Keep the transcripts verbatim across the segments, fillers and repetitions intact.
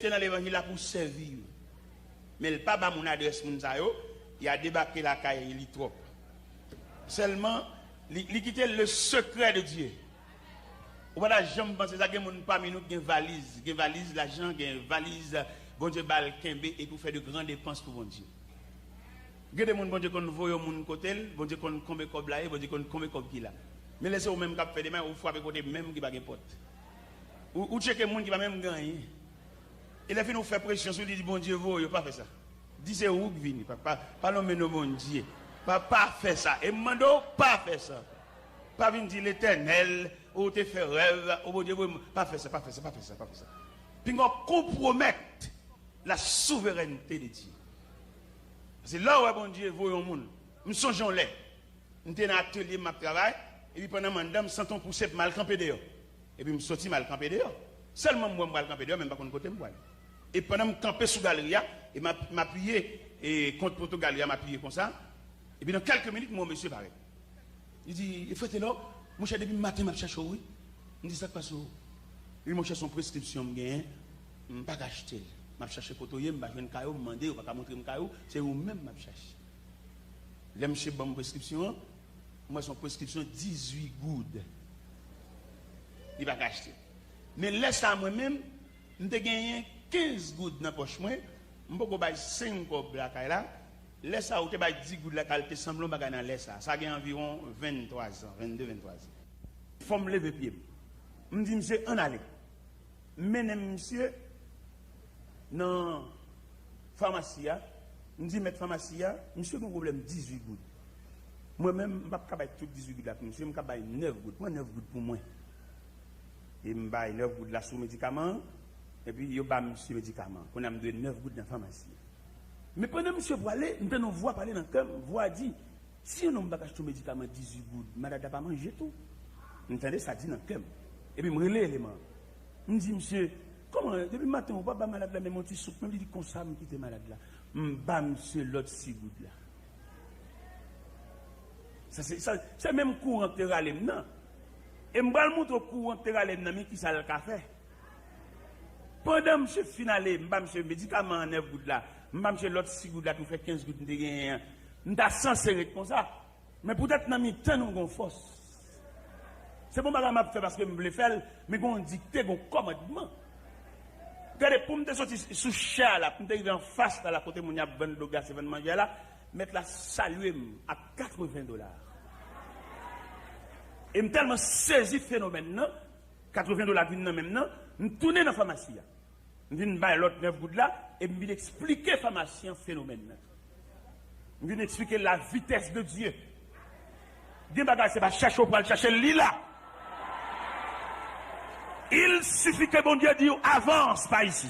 te nan levanjil la pou sèvi yo. Men l pa ba moun adrès moun sa yo, y a debake lakay li twòp. Sèlman, li, li kite le secret de Dieu. Ou pa ta janm panse sa, gen moun pami nou ki gen valiz, gen valiz lajan, gen valiz Bondye ba l kenbe e pou fè de gran depans pou Bondye. Gen de moun Bondye konn voye yon moun kote l, Bondye konn konbe kòb la ye, Bondye konn konbe kòb ki la. Men lè se ou menm k ap fè demach, ou frape kote menm ki pa gen pòt. Ou, ou tcheke moun ki pa menm gen anyen. E lè fini ou fè presyon sou li, di Bondye voye w, pa fè sa. Di se ou k vini, pa, pa, pa nonmen non Bondye. Pa, pa fè sa. E m mande w, pa fè sa. Pa vin di Letènèl, ou te fè rèv, ou Bondye voye m. Pa fè sa, pa fè sa, pa fè sa, pa fè sa. Pinga w konpwomèt la souverènte de Dye. Paske lè w wè Bondye voye yon moun, m sonje yon lè, m te nan atelye m ap travay, epi pandan m anndan, m santi yon pouse m al kanpe deyò. Epi m soti m al kanpe deyò. Sèlman m wè m pral kanpe deyò, men m pa konn kote m pral. E pandan m kanpe sou galri a, e m ap, m apiye, e kont poto galri a, m apiye konsa. Epi nan kèlke minit, m wè yon mesye parèt. Li di, "E frè Telò, monchè, depi maten m ap chache w, wi." M di, "Sa k pase w?" Li di, "Monchè, se yon preskripsyon m genyen, m pa ka achte l. M ap chache kote w ye, m pa jwenn kay ou, m mande, ou pa ka montre m kay ou, se ou menm m ap chache." Lè misye ban m preskripsyon an, m wè se yon preskripsyon dizuit goud. Li pa ka achte. Men lè sa a mwen menm, m te genyen kenz goud nan pòch mwen, m poko bay senk kòb lakay la. Lè sa a, ou te bay dis goud lakay, te sanble yon bagay nan lè sa a. Sa gen anviwon venntwa zan, vennde, venntwa zan. Fò m leve pye m. M di misye, "Ann ale." M mennen misye nan famasi a. M di mèt famasi a, "Misye gen pwoblèm dizuit goud. Mwen menm, m p ap ka bay tout dizuit goud la pou misye, m ka bay nèf goud. Pran nèf goud pou mwen." E m bay nèf goud la sou medikaman an, epi yo ba misye medikaman an. Kounye a m dwe nèf goud nan famasi a. Men pandan misye pwale, m tande yon vwa pale nan kè m. Vwa a di, "Si yon nonm pa ka achte yon medikaman dizuit goud, malad la pa manje tou." M tande sa di nan kè m. Epi m rele eleman an. M di misye, "Kòman, depi maten ou pa ba malad la menm yon ti soup menm?" Li di, "Konsa m kite malad la." M ba misye lòt sis goud la. Sa se, sa, se menm kouran k te rale m nan. E m pral montre w kouran k te rale m nan, men kisa l ka fè. Pandan misye fin ale, m ba misye medikaman an nèf goud la, m ba misye lòt sis goud la ki fè kenz goud m te genyen an. M ta sanse ret konsa. Men poutèt nan mitan nou gon fòs. Se bon bagay m ap fè paske m vle fè l, men gon dikte, gon kòmandman. Gade, pou m te soti sou chè a la, pou m te rive anfas la, la kote moun y ap vann dlo glase, vann manje a la, mèt la salye m ak katreven dola. E m tèlman sezi fenomèn nan, katreven dola vin nan men m nan, m tounen nan famasi a. M vin bay lòt nèf goud la, e m vin eksplike famasyen an fenomèn nan. M vin eksplike la vitès de Dye. Gen bagay se pa chèche w pral chèche l, li la. Il suffit que Bondye di w, "Avance par ici."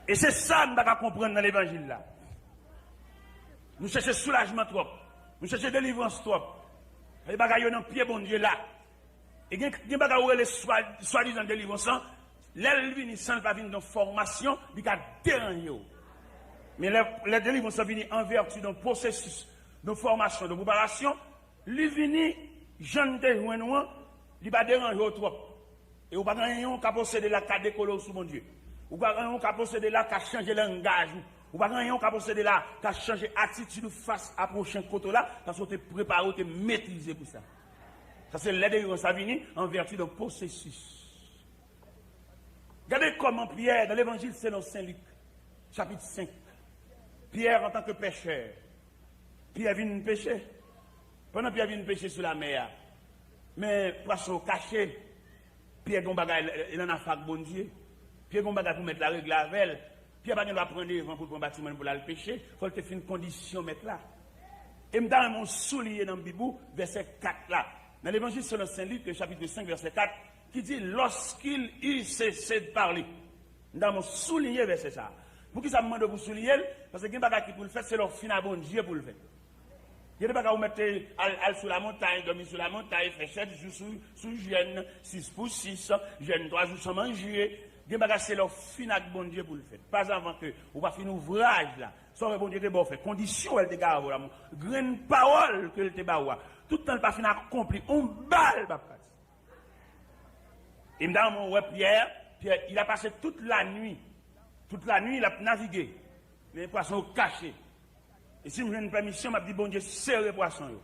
E se sa m pa ka konprann nan levanjil la. Nou chèche soulajman twòp. Nou chèche delivrans twòp. E bagay yo nan pye Bondye la. E gen, gen bagay ou rele swa, swadizan delivrans lan, lè l vini san l pa vin yon fòmasyon, li ka deranje w. Men lè, lè delivrans lan vini an vèti yon pwosesis, yon fòmasyon, yon preparasyon, li vini jan n te jwenn ou an, li pa deranje w twòp. E ou pa gen anyen ou ka posede la ka dekole w sou Bondye. Ou pa gen anyen ou ka posede la ka chanje langaj ou. Ou pa gen anyen ou ka posede la ka chanje atitid ou fas a pwochen kote w la, paske w te prepare, w te metrize pou sa. Sa se lè delivrans la vini an vèti de pwosesis. Gade kòman Pyè, nan Levanjil selon Sen Lik, chapit senk, Pyè antanke pechè, Pyè vin peche. Pandan Pyè vin peche sou lamè a, men pwason yo kache. Pyè gen yon bagay, li ann afè ak Bondye. Pyè gen yon bagay pou mèt la regle avè l. Pyè pa gen dwa pran devan pou l pran batiman pou l al peche. Fò l te fin kondisyon mèt la. E m ta renmen w souliye nan Bib ou vèsè kat la. Nan Levanjil selon Sen Lik, chapit senk, vèsè kat, ki di, "Lorsqu'il eut cessé de parler." M ta renmen w souliye vèsè sa a. Poukisa m mande w pou w souliye l? Paske gen bagay ki pou l fèt, se lè w fin a Bondye pou l fèt. Gen de bagay ou mèt te al, al sou lamontay, dòmi sou lamontay, fè sèt jou sou, sou jèn, sis pou sis, jèn twa jou san manje. Gen bagay se lè w fin ak Bondye pou l fèt. Pas avan ke ou pa fin ouvraj la. Sa w wè Bondye te ba w fè, kondisyon w wè l te garan ba w la, grenn pawòl ke l te ba w a, tout tan l pa fin akonpli, on bal p ap pati. E m ta renmen w wè Pyè, Pierre, il a passé toute la nuit. Toute la nuit, il a navigué. Men pwason yo kache. E si m jwenn pèmisyon, m ap di Bondye sere pwason yo.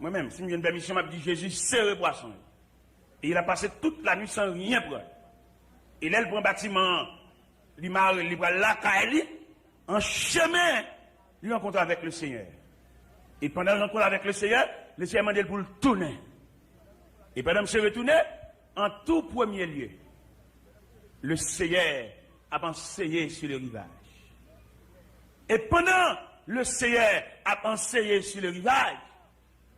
Mwen menm, si m jwenn pèmisyon, m ap di Jezi sere pwason yo. Et il a passé toute la nuit sans rien prendre. E lè l pran batiman an, li mare l, li pral lakay li, an chemen, li rankontre avèk le Seigneur. E pandan l rankontre avèk le Seigneur, le Seigneur mande l pou l tounen. E pandan misye retounen, an tou premye lye, le Seigneur ap anseye sou le rivaj. E pandan le Seigneur ap anseye sou le rivaj,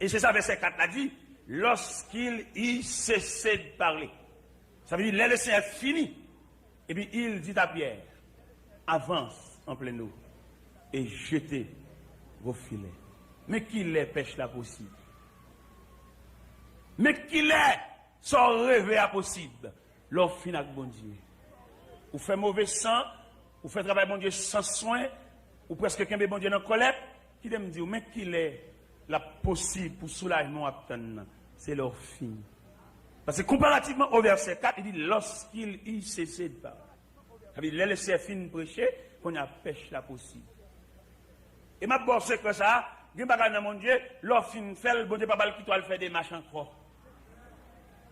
e se sa vèsè kat la di, lorsqu'il eut cessé de parler. Sa vle di, lè le Seigneur fini, epi il dit à Pierre, avance en pleine eau et jetez vos filets. Men kilè pèch la posib? Men kilè sa w reve a posib? Lè w fin ak Bondye. Ou fè move san, ou fè travay Bondye san swen, ou prèske kenbe Bondye nan kòlèt, kite m di w, men kilè l ap posib pou soulajman w ap tann nan? Se lè w fin. Paske konparativman o vèsè kat, li di, lorsqu'il eut cessé de parler. Sa vle di, lè Leseyè fin preche, kounye a pèch la posib. E m ap ba w sekrè sa a, gen bagay nan Bondye, lè w fin fè l, Bondye pa ba l kite w al fè demach ankò.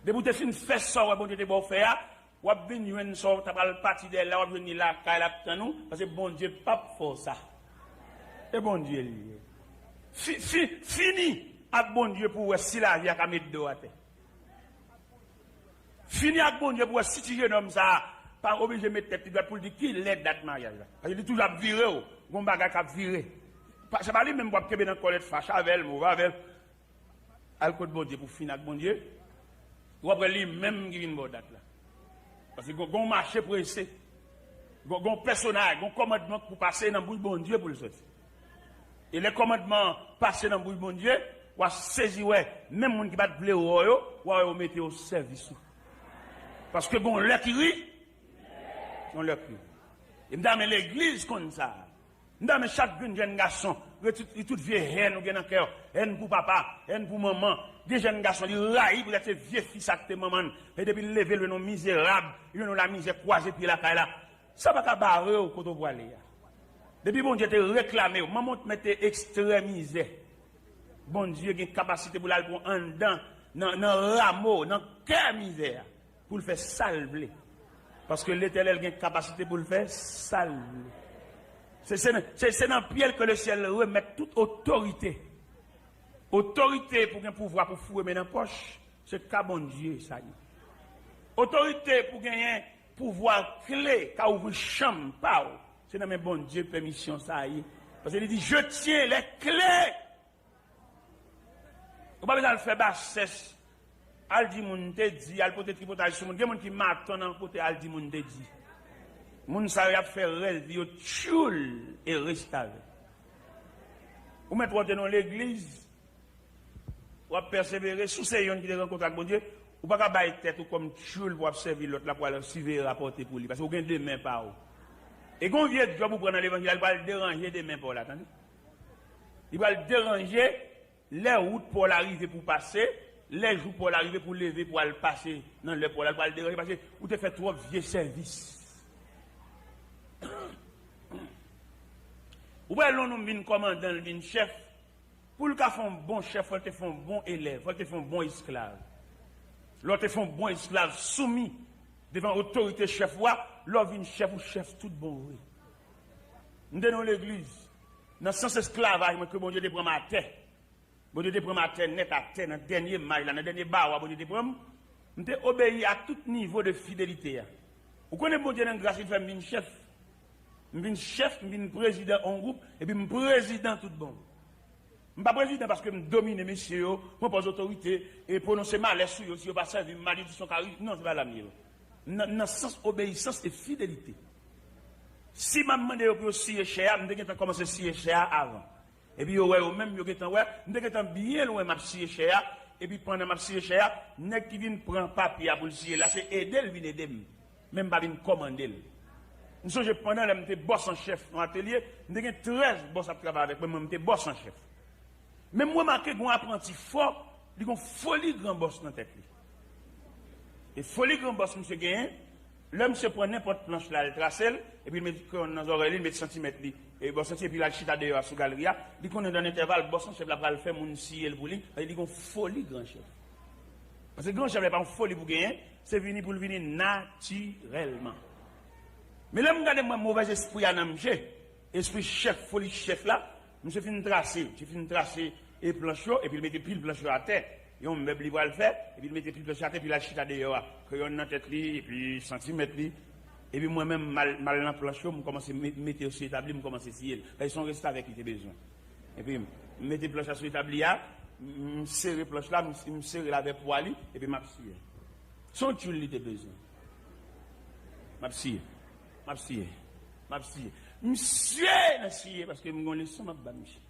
Depi w te fin fè sa w wè Bondye te ba w fè a, w ap vin jwenn sa w ta pral pati dèyè l la, w ap jwenn li lakay la ap tann ou, paske Bondye p ap fè w sa. E Bondye l ye. Fi, fi, fini ak Bondye pou w wè si lavi a ka met do atè. Fini ak Bondye pou w wè si ti jenòm sa a pa oblije met tèt li dwat pou l di ki lè dat maryaj la. Paske li toujou ap vire w, gon bagay k ap vire. Pa, se pa li menm pou w ap kenbe nan kòlèt, fache avè l, move avè l. Al kot Bondye pou fini ak Bondye. W ap wè li menm ki vin ba w dat la. Paske gon, gon mache prese. Gon, gon pèsonaj, gon kòmandman pou pase nan bouch Bondye pou l soti. E lè kòmandman an pase nan bouch Bondye, w a sezi wè, menm moun ki pa t vle wè w yo, w a wè yo mete yo sèvis ou. Paske gon lè ki ri, gon lè ki ri. E m ta renmen legliz konn sa. M ta renmen chak grenn jèn gason, retire tout vye hèn ou gen nan kè w, hèn pou papa, hèn pou manman. Gen jèn gason, li rayi poutèt se vye fi sa k te manman l. E depi l leve, l jwenn yon mizerab, li jwenn yon lamizè kwaze pye lakay la. Sa pa ka bare w kote w prale a. Depi Bondye te reklame w, manman w te mete ekstrè mizè. Bondye gen kapasite pou l al pran anndan, nan, nan ramo, nan kè mizè a, pou l fè sa l vle. Paske Letènèl gen kapasite pou l fè sa l vle. Se, se, se, se nan pye l ke le syèl remèt tout otorite. Otorite pou gen pouvwa pou foure men nan pòch, se ka Bondye sa ye. Otorite pou genyen pouvwa kle ka ouvri chanm pa w, se nan men Bondye pèmisyon sa a ye. Paske li di, je tiens les clés. Ou pa bezwen al fè basès, al di moun te di, al pote tripotay sou moun. Gen moun ki maton nan kote al di moun te di. Moun sa yo, y ap fè rès vi yo tchoul e restavèk. Ou mèt wè w te nan yon legliz, w ap pèsevere, si w se yonn ki te rankontre ak Bondye, ou pa ka bay tèt ou kòm tchoul pou w ap sèvi lòt la pou al siveye rapòte pou li, paske w gen de men pa w. E gen yon vye djòb ou pran nan levanjil la, li pral deranje de men pa w la, tande. Li pral deranje lè wout pa w la rive pou w pase, lè jou pa w la rive pou w leve pou w al pase nan lè pa w la, li pral deranje paske ou te fè twòp vye sèvis. Ou wè lè yon nonm vin kòmandan, l vin chèf, pou l ka fè yon bon chèf, fò l te fè yon bon elèv, fò l te fè yon bon esklav. Lè w te fè yon bon esklav, soumi devan otorite chèf ou a, lè w vin chèf, ou chèf tout bon vre. M te nan yon legliz, nan sans esklavaj mwen, ke Bondye te pran m atè. Bondye te pran m atè nèt atè, nan dènye may la, nan dènye bawa Bondye te pran m. M te obeyi a tout nivo de fidelite a. Ou konnen Bondye nan gras li fè m vin chèf. M vin chèf, m vin prezidan yon gwoup, epi m prezidan tout bon. M pa prezidan paske m domine mesye yo, pran pòz otorite, e pwononse malè sou yo, si yo pa sèvi m, maledisyon ka rive. Non, se pa la m ye. Nan, nan sans obeyisans e fidelite. Si m ap mande yo pou yo siye chè a, m te gentan kòmanse siye chè a avan. Epi yo wè yo menm, yo gentan wè, m te gentan byen lwen m ap siye chè a, epi pandan m ap siye chè a, nèg ki vin pran papye a pou l siye la, se ede l vin ede m. Men m pa vin kòmande l. M sonje pandan lè m te bòs an chèf nan atelye, m te gen trèz bòs ap travay avèk mwen, mwen m te bòs an chèf. Men m remake gen yon apranti fò, li gen yon foli gran bòs nan tèt li. E foli gran bòs misye genyen, Lè misye pran nenpòt planch la, l trase l, epi l met kreyon nan zòrèy li, l met santimèt li, e bò santi, epi l al chita deyò a sou galri a, li konnen nan entèval, bòs an chèf la pral fè moun siye l pou li, paske li gen yon foli gran chèf. Paske gran chèf la pa yon foli pou genyen, se vini pou l vini natirèlman. Men lè m gade m wè movèz espri a nan misye, espri chèf, foli chèf la, misye fin trase, misye fin trase e planch yo, epi l mete pil planch yo atè. Yon mèb li pral fè, epi l mete pil planch yo atè, epi l al chita deyò a. Kreyon nan tèt li, epi santimèt li. Epi mwen menm, m al, m al nan planch yo, m kòmanse me-, mete yo sou etabli, m kòmanse siye l. Paske se yon restavèk li te bezwen. Epi m mete planch la sou etabli a, m, m sere planch la, m, m sere l avè pwa li, epi m ap siye l. Se yon tyoul li te bezwen. M ap siye. M ap siye. M ap siye. Misye nan siye paske m gen yon leson m ap ba misye.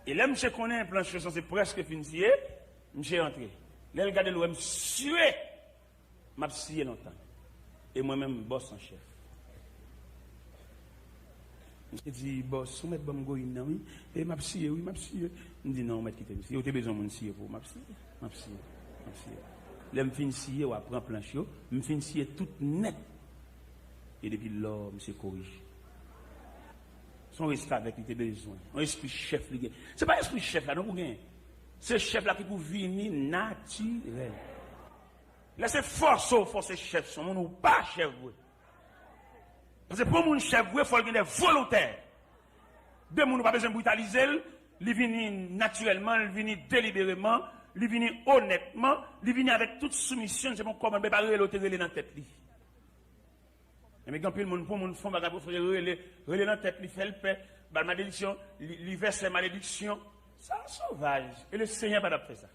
E lè misye konnen planch yo sanse prèske fin siye, misye antre. Lè l gade l wè m siye, m ap siye lontan. E mwen menm, bòs an chèf. Misye di, "Bòs, ou mèt ban m goyin nan, wi. E m ap siye, wi, m ap siye." M di, "Non, ou mèt kite m siye. Ou te bezwen moun siye pou ou. M ap siye, m ap siye, m ap siye." Lè m fin siye, w ap pran planch yo. M fin siye tout nèt. E depi lò, misye korije. Se yon restavèk li te bezwen. Yon espri chèf li gen. Se pa espri chèf la, non, pou genyen. Se chèf la ki pou vini natirèl. Lè se fòse w fòse chèf, se yon moun ou pa chèf vre. Paske pou yon moun chèf vre, fò l gen de volontè. De moun ou pa bezwen britalize l, li vini natirèlman, li vini delibereman, li vini onètman, li vini avèk tout soumisyon, se bon kòman, men pa rele w te rele nan tèt li. Enben, gen anpil moun, pou moun fè yon bagay, pou fè rele, rele nan tèt li, fè l pè, ba l malediksyon, li, li vèse malediksyon. Sa sovaj. E le Senyè pa t ap fè sa.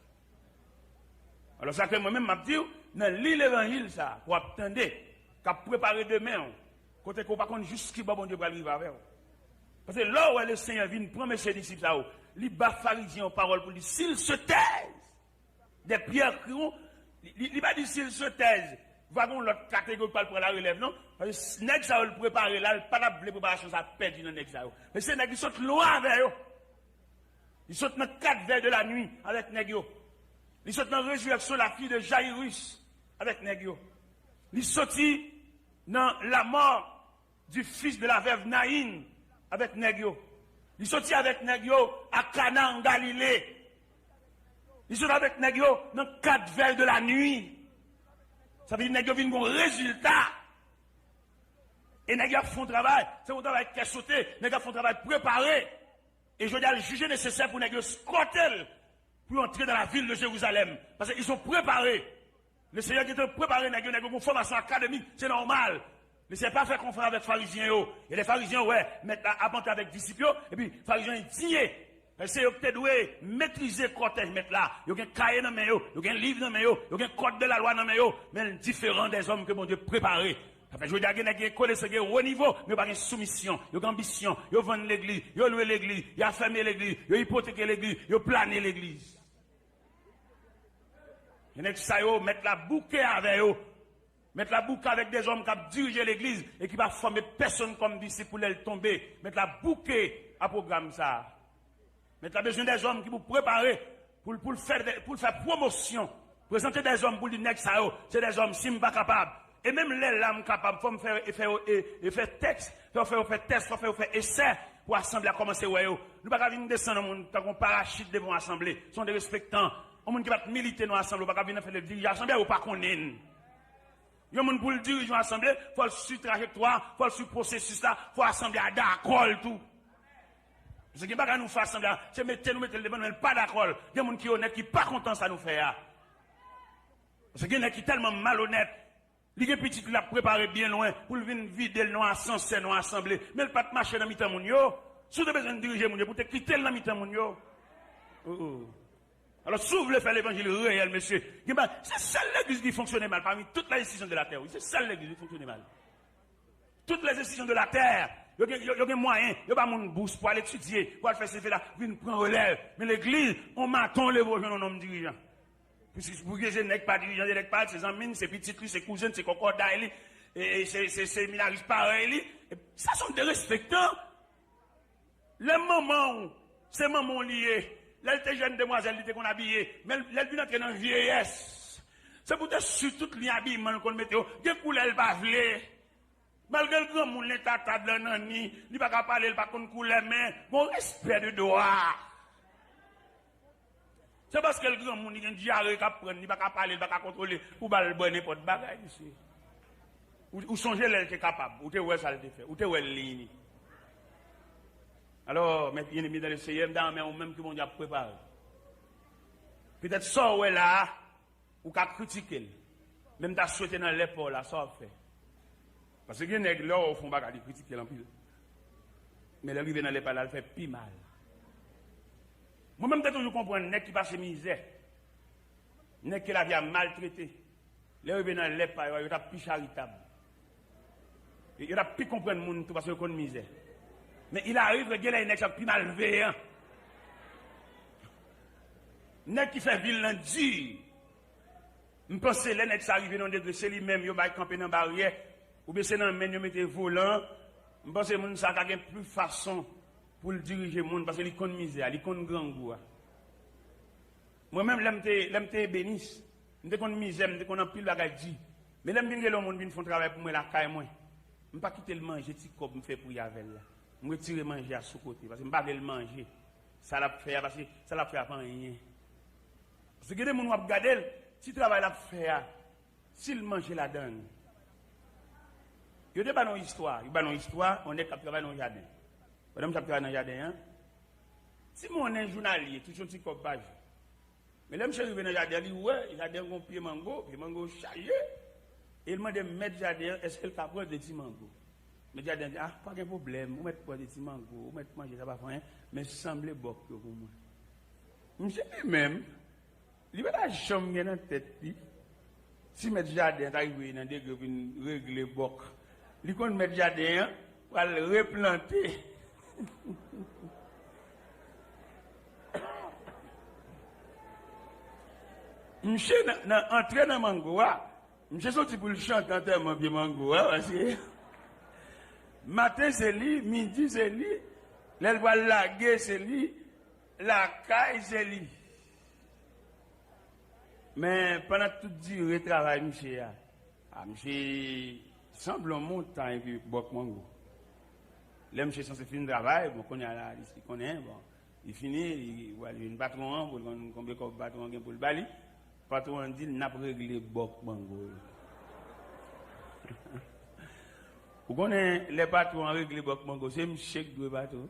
Alò, sa ke mwen menm, m ap di w, nan li levanjil sa, pou w ap tande, k ap prepare demen w, kote ke w pa konn jis ki bò Bondye pral rive avè w. Paske lè w wè le Senyè vin pran mesye disip sa yo, li ba Farizyen yo pawòl pou l di, "S'il se taise, des pierres crieront." Li, li, li pa di, "S'il se taise, va gen yon lòt kategori k pral pran larelèv," non. Paske nèg sa yo l prepare la, l pa t ap vle preparasyon sa pèdi nan nèg sa yo. Men se nèg li sot lwen avè yo. Li sot nan quatre veilles de la nuit avèk nèg yo. Li sot nan résurrection la fille de Jairus avèk nèg yo. Li soti nan la mort du fils de la veuve Naïn avèk nèg yo. Li soti avèk nèg yo a Kana an Galile. Li soti avèk nèg yo nan quatre veilles de la nuit. Sa vle di nèg yo vin gon rezilta. E nèg yo ap fè yon travay, se yon travay kè sote, nèg yo ap fè yon travay prepare. E jodi a, l jije nesesè pou nèg yo eskòte l pou yo antre dans la ville de Jérusalem. Paske ils ont préparé. Le Seigneur gentan prepare nèg yo, nèg yo gon fòmasyon akademik, se nòmal. Le Seigneur pa fè konfrè avèk Farizyen yo. E lè Farizyen yo wè mèt la ap antre avèk disip yo, epi Farizyen yo endiye. Se yo ki te dwe metrize kòtèj mèt la. Yo gen kaye nan men yo, yo gen liv nan men yo, yo gen code de la loi nan men yo, men diferan des hommes que Bondye prepare. Sa fè jodi a gen nèg gen konesans, gen wo nivo, men yo pa gen soumisyon. Yo gen anbisyon, yo vann legliz, yo lwe legliz, y a fèmen legliz, yo ipoteke legliz, yo plane legliz. Gen nèg sa yo, mèt la bouke avè yo. Mèt la bouke avèk dèzòm k ap dirije legliz e ki pa fòme pèsonn kòm disip pou lè l tonbe. Mèt la bouke a pwogram sa a. Mèt la bezwen dèzòm ki pou prepare, pou l, pou l fè, pou l fè pwomosyon. Prezante dèzòm pou l di nèg sa yo, se dèzòm, si m pa kapab. E menm lè la m kapab, fò m fè, e fè, e, e fè tèks, fò fè yo fè tèks, fò fè yo fè esè, pou asanble a kòmanse wè yo. Nou pa ka vin desann yon moun tankou yon parachit devan yon asanble. Se yon derespektan. Yon moun ki pa t milite nan yon asanble, ou pa ka vin fè l dirije asanble a, ou pa konnen l. Yon moun pou l dirije yon asanble, fò l swiv trajektwa, fò l swiv pwosesis la, fò asanble a dakò l tou. Paske gen bagay nou fè asanble a, se mete nou mete l devan nou, men l pa dakò l. Gen moun ki onèt, ki pa kontan sa nou fè a. Paske gen nèg ki tèlman malonèt, li gen pitit li l ap prepare byen lwen pou l vin vide l nan asansè, nan asanble. Men l pa t mache nan mitan moun yo. Si w te bezwen dirije moun yo, pou w te kite l nan mitan moun yo. Oh, oh. Alò, si w vle fè levanjil reyèl, mesye, gen ba, se sèl legliz ki fonksyone mal pami tout les institutions de la terre, wi. Se sèl legliz ki fonksyone mal. Tout les institutions de la terre, yo gen, yo, yo gen mwayen, yo ba moun bous pou al etidye, pou al fè sesi fè la, vin pran relèv. Men legliz, on maten w leve w jwenn yon nonm dirijan. Pou si, pou gen se nèg pa dirijan, se nèg pa, se zanmi n, se pitit li, se kouzen n, se kòkòday li, e, e se, se, seminaris parèy li. E sa se yon derespektan. Lè manman w, se manman w li ye. Lè l te jèn demwazèl, li te konn abiye. Men lè l vin antre nan vyeyès, Se pou te si tout liy abiman l konn mete yo, gen koulè l pa vle. Malgre l granmoun, l entata, dlo nan ni, li pa ka pale, l pa konn koulè, men gon respè de dwa. Se paske l granmoun, li gen dyare k ap pran, li pa ka pale, li pa ka kontwole, ou ba l bwè nenpòt bagay, mesye. Ou, ou sonje lè l te kapab, ou te wè sa l te fè, ou te wè l lini. Alò, mè byeneme dan le Seyè, m ta renmen ou menm ke Bondye ap prepare. Petèt sa w wè la a, ou ka kritike l. Men m ta swete nan lè pa w la, sa w ap fè. Paske gen nèg, lè w fè yon bagay, li kritike l anpil. Men lè l rive nan lè pa l la, l fè pi mal. Mwen menm, m te toujou konprann nèg ki pase mizè. Nèg ke lavi a maltrete. Lè yo rive nan lè pa yo a, yo t ap pi charitab. Yo t ap pi konprann moun tou paske yo konn mizè. Men il arrive ke gen lè nèg sa pi malveyan. Nèg ki fè vi l lan di. M panse lè nèg sa rive nan yon degre, se li menm yo bay kanpe nan baryè, oubyen se nan men l yo mete volan an. M panse moun sa ka gen plis fason pou l dirije moun, paske li konn mizè a, li konn grangou a. Mwen menm, lè m te, lè m te ebenis, m te konn mizè, m te konn anpil bagay di. Men lè m vin rele yon moun vin fè yon travay pou mwen lakay mwen, m pa kite l manje ti kòb m fè pri avè l la. M retire manje a sou kote, paske m pa vle l manje sa l ap fè a, paske sa l ap fè a pa anyen. Paske gen de moun w ap gade l, ti travay l ap fè a, si l manje ladan l. Yo te ba nou istwa, yo ba nou istwa, yon nèg k ap travay nan yon jaden. Pandan misye ap travay nan jaden an, ti monnen jounalye, touch yon ti kòb pa jou. Men lè misye rive nan jaden an, li wè jaden an gon pye mango, pye mango chaje, e l mande mèt jaden an èske l ka pran de ti mango. Mèt jaden an di, ah, pa gen pwoblèm, ou mèt pran de ti mango, ou mèt manje, sa pa fè anyen, men sanble bòk yo pou mwen. Misye li menm, li pa ta janm gen nan tèt li, si mèt jaden an ta rive nan degre pou vin regle bòk, li konn mèt jaden an pral replante. Misye nan, nan antre nan mango a, misye soti pou l chante antèman pye mango a, paske maten se li, midi se li, lè l pral lage se li, lakay se li. Men pandan tout dire travay misye a, a, misye sanble yon montay epi bòk mango. Lè misye sanse fin travay, bon, kounye a la, li konnen, bon, li fini, li, li pral jwenn patwon an pou l konn konbyen kòb patwon an gen pou l ba li. Patwon an di l, n ap regle bòk mango yo. Ou konnen, lè patwon an regle bòk mango, se misye k dwe patwon.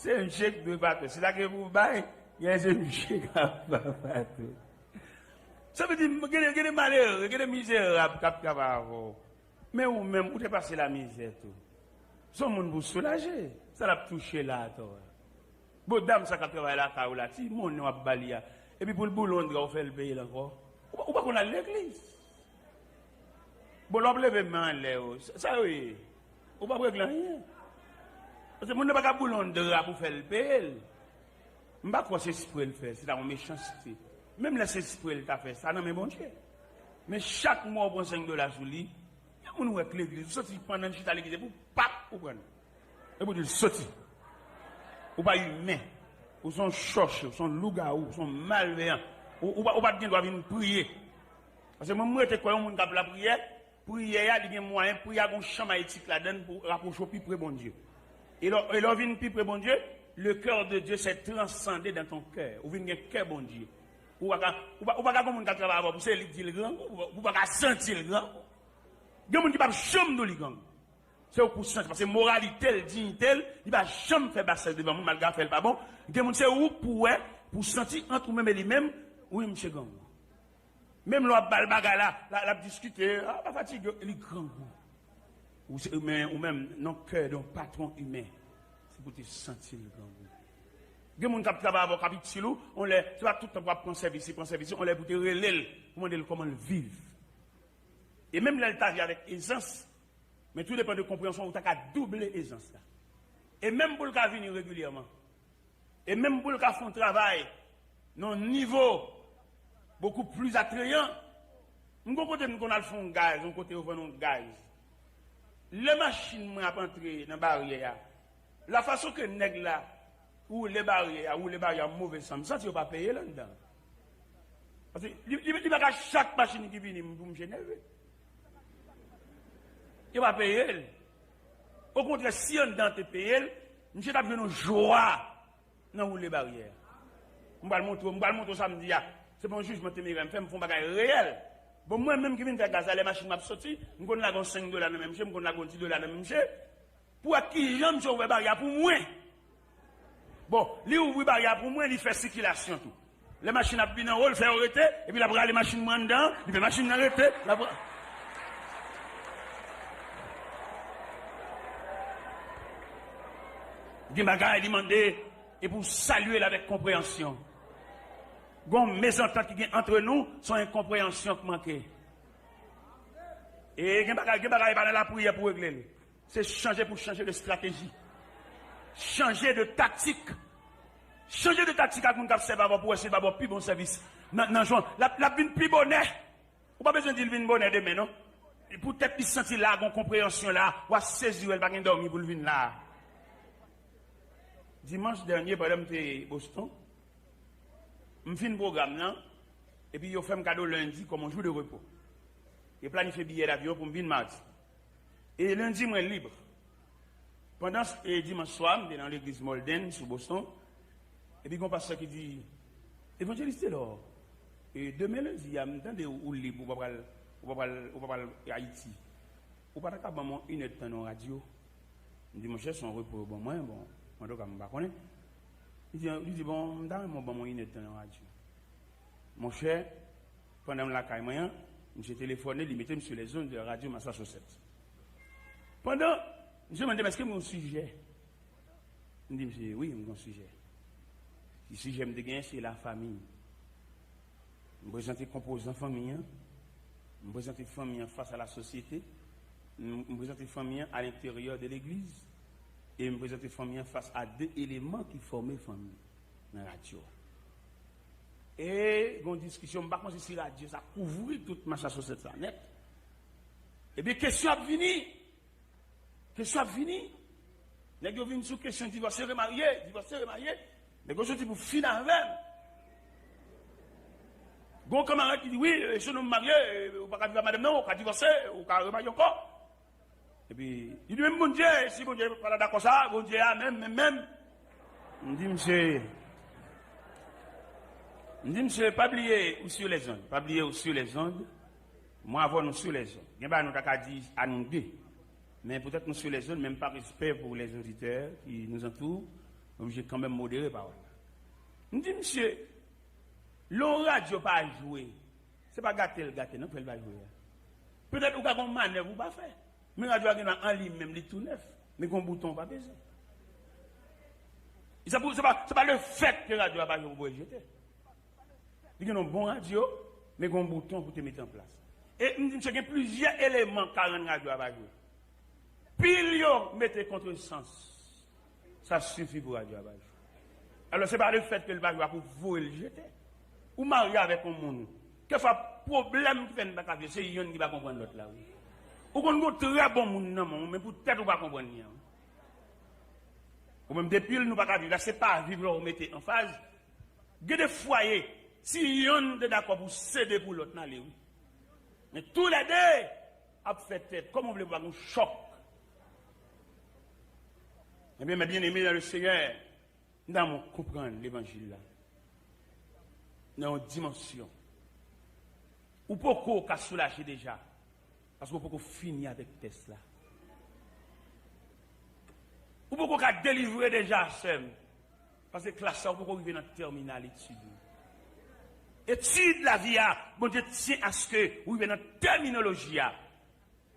Se misye k dwe patwon. Si ta gen pou bay, gen se misye k ap bay patwon. Sa vle di, gen de, gen de malere, gen de mizerab k ap travay avè w. Men ou menm, ou te pase lamizè tou. Se yon moun pou soulaje. Sa l ap touche la atò a. Bon, dam sa k ap travay lakay ou la, ti monnen w ap ba li a. Epi pou l boule yon dra, ou fè l peye l ankò. Ou pa, ou pa konn al legliz. Bon, lè w ap leve men anlè yo, sa, sa yo ye? Ou p ap regle anyen. Paske moun nan pa ka boule yon dra pou fè l peye l. M pa kwè se espre l fè, se ta yon mechanste. Menm lè se espre l ta fè, sa nan men Bondye. Men chak mwa ou pran senk dola sou li, gen moun ou wè k legliz, ou santi pandan l chita legliz, epi w pap, ou pran l. Epi w di l soti. Ou pa imen. Ou se yon chòche, ou se yon lougawou, ou se yon malveyan. Ou, ou pa, ou pa t gen dwa vin priye. Paske mwen, m rete kwè yon moun k ap lapriyè, priyè a, li gen mwayen, priyè a gon chan mayetik ladan l pou rapwoche w pi pre Bondye. E lè, e lè w vin pi pre Bondye, le cœur de Dieu s'est transcendé dans ton cœur. Ou vin gen kè Bondye. Ou pa ka, ou pa, ou pa ka gon moun k ap travay avè w pou se li k di l grangou, ou pa, ou pa ka santi l grangou. Gen moun ki p ap janm di w li grangou. Se ou k pou santi, paske moralite l, diyite l, li pa janm fè basèl devan moun, malgre afè l pa bon. Gen moun, se ou k pou wè, pou santi ant ou menm e li menm, wi, misye grangou. Menm lè w ap ba l bagay la, la, l ap diskite, a, pa fatige, li grangou. Ou se, men, ou menm, non, cœur d'un patron humain, se pou te santi l grangou. Gen moun k ap travay avè w, k ap itil ou, on lè, se pa tout tan pou w ap pran sèvis li, pran sèvis li, on lè pou te rele l, pou mande l kòman l viv. E menm lè l ta viv avèk ezans, men tou depann de konpreyansyon, ou ta ka double ezans la. E menm pou l ka vini regilyèman, e menm pou l ka fè yon travay nan yon nivo beaucoup plus attrayant. M gon kote m konn al fè yon gaz, yon kote yo vann yon gaz. Lè machin mwen ap antre nan baryè a, la fason ke nèg la Woule baryè a, woule baryè a, move san. M santi yo pa peye l anndan. Paske li, li, li pa ka chak machin ki vini pou misye nève. Yo pa peye l. Okontrè, si anndan te peye l, misye t ap jwenn yon jwa nan woule baryè a. M pral montre w, m pral montre w samdi a. Se pa yon jijman temerè m fè, m fè yon bagay reyèl. Bon, mwen menm ki vin fè gaz la, lè machin m ap soti, m konn lage yon senk dola nan men misye, m konn lage yon dis dola nan men misye. Pou wè kijan misye ouvè baryè a pou mwen. Bon, li ouvri baryè a pou mwen, li fè sikilasyon tou. Lè machin ap vin anwo, l fè yo rete, epi l ap rale machin mwen anndan, li fè machin nan rete, l ap. Gen bagay li mande, e pou w salye l avèk konpreyansyon. Gon mezantant ki gen antre nou, se yon enkonpreyansyon k manke. E gen bagay, gen bagay pa nan lapriyè pou regle l. Se chanje pou chanje de estrateji. Chanje de taktik. Chanje de taktik ak moun k ap sèvi avè w pou wè si l pa ba w pi bon sèvis. Nan, nan jan, l ap, l ap vin pi bonè. Ou pa bezwen di l vin bonè demen, non. E poutèt li santi la, gon konpreyansyon la, w a sezi wè l pa gen dòmi pou l vin la. Dimanch dènye, pandan m te Boston, m fin pwogram nan, epi yo fè m kado lendi kòm yon jou de repo. Yo planifye biyè davyon pou m vin madi. E lendi, mwen lib. Pandan s-, e dimanch swa, m te nan legliz Molden, sou Boston. Epi gon pastè ki di, Evanjelis Telor, e demen lendi a, m tande ou, ou lib, ou pa pral, ou pa pral, ou pa pral Ayiti. Ou pa ta ka ban mwen yon inèdtan nan radyo? M di, monchè, se yon repo yo ban mwen, bon, antouka, m pa konnen. Li di, li di, bon, m ta renmen w ban mwen yon inèdtan nan radyo. Monchè, pandan m lakay mwen an, misye telefòne, li mete m sou les ondes de Radio Massachusetts. Pandan, misye mande m, èske m gen yon sijè? M di misye, wi, m gen yon sijè. Sijè m te genyen, se lafanmi. M prezante konpozan fanmi an. M prezante fanmi an fas a la sosyete. M, m prezante fanmi an a lenteryè de legliz. E m prezante fanmi an fas a de eleman ki fòme fanmi nan radyo a. E gon diskisyon, m pa konnen si radyo sa kouvri tout Massachusetts la nèt. Epi kesyon ap vini. Kesyon ap vini. Nèg yo vin sou kesyon divòse, remarye, divòse, remarye. Nèg yo soti pou fin avè m. Gon kanmarad ki di, wi, e, si nou marye, e, ou pa ka viv ak madanm nan, ou ka divòse, ou ka remarye ankò. Epi, li di, menm Bondye, si Bondye pa ta dakò sa, Bondye a menm, menm, menm. M di misye, m di misye, pa bliye, ou sur les ondes. Pa bliye, ou sur les ondes. Mwen avè w nou sur les ondes. Gen bagay nou ta ka di a nou de. Men poutèt nou sur les ondes, menm pa respè pou les auditeurs qui nous entourent, m oblije kanmenm modere pawòl la. M di misye, lè yon radyo pa jwe, se pa gate l gate, non, fè l pa jwe a. Petèt ou ka gen yon manèv ou pa fè. Men radyo a gen nan an li menm, li tou nèf. Men gen yon bouton ou pa peze. E se pou, se pa, se pa le fèt ke radyo a pa jwe pou w jete. Li gen yon bon radyo, men gen yon bouton pou te mete an plas. E m di misye gen plizyè eleman k ka rann radyo a pa jwe. Pil yo mete kontresans. Sa sifi pou radyo a pa jwe. Alò, se pa le fèt ke l pa jwe a pou voye l jete. Ou marye avèk yon moun. Kèfwa pwoblèm ki fè n pa ka viv, se yonn ki pa konprann lòt la, wi. Ou konn gon trè bon moun nan men w, men poutèt ou pa konprann li an. Ou menm depi l nou pa ka viv la, se pa viv lè w mete anfaz. Gen de fwaye, si yonn te dakò pou sede pou lòt, n ale, wi. Men toulède ap fè tèt, kòman w vle pou pa gen chòk? Ebyen, mes bien-aimés dans le Seigneur, m ta renmen w konprann levanjil la nan yon dimansyon. Ou poko ka soulaje deja, paske w poko fini avèk tès la. Ou poko ka delivre deja, sè m, paske klas la, ou poko rive nan tèminal etid ou. Etid lavi a, Bondye tyen aske ou rive nan tèminoloji a.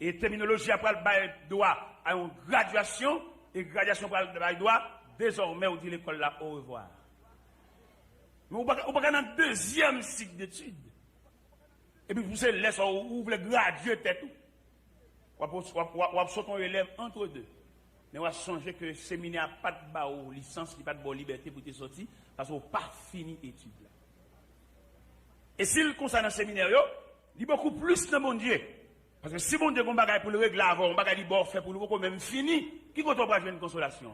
E tèminoloji a pral bay dwa a yon gradyasyon, e gradyasyon pral bay dwa, dezòmè ou di lekòl la orevwa. Men ou pa ka, ou pa ka nan dezyèm sik detid. Epi pou se lè sa ou, ou vle gradye tèt ou. W ap, w ap, w ap, w ap sot yon elèv antre de. Men w a sonje ke seminè a pa t ba ou lisans, li pa t ba w libète pou te sòti, paske w pa fini etid la. E si l konsa nan seminè yo, li bokou plis nan Bondye. Paske si Bondye gen yon bagay pou l regle avè w, yon bagay li ba w fè pou li, ou poko menm fini, ki kote w pral jwenn konsolasyon?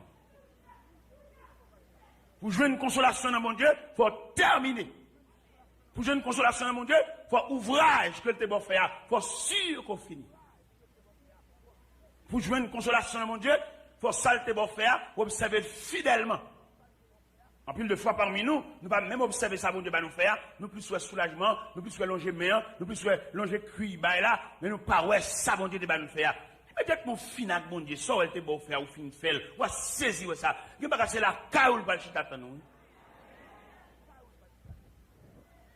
Pou jwenn konsolasyon nan Bondye, fò w tèmine. Pou jwenn konsolasyon nan Bondye, fò ouvraj ke l te ba w fè a, fò si ke w fini. Pou jwenn konsolasyon nan Bondye, fò sa l te ba w fè a, w obsève l fidèlman. Anpil de fwa pami nou, nou pa menm obsève sa Bondye ba nou fè a, nou plis wè soulajman, nou plis wè lonje men an, nou plis wè lonje kwi bay la, men nou pa wè sa Bondye te ba nou fè a. Petèt nou fin ak Bondye, sa w wè l te ba w fè a, ou fin fè l, w a sezi wè sa. Gen bagay se lakay ou l pral chita tann ou, wi.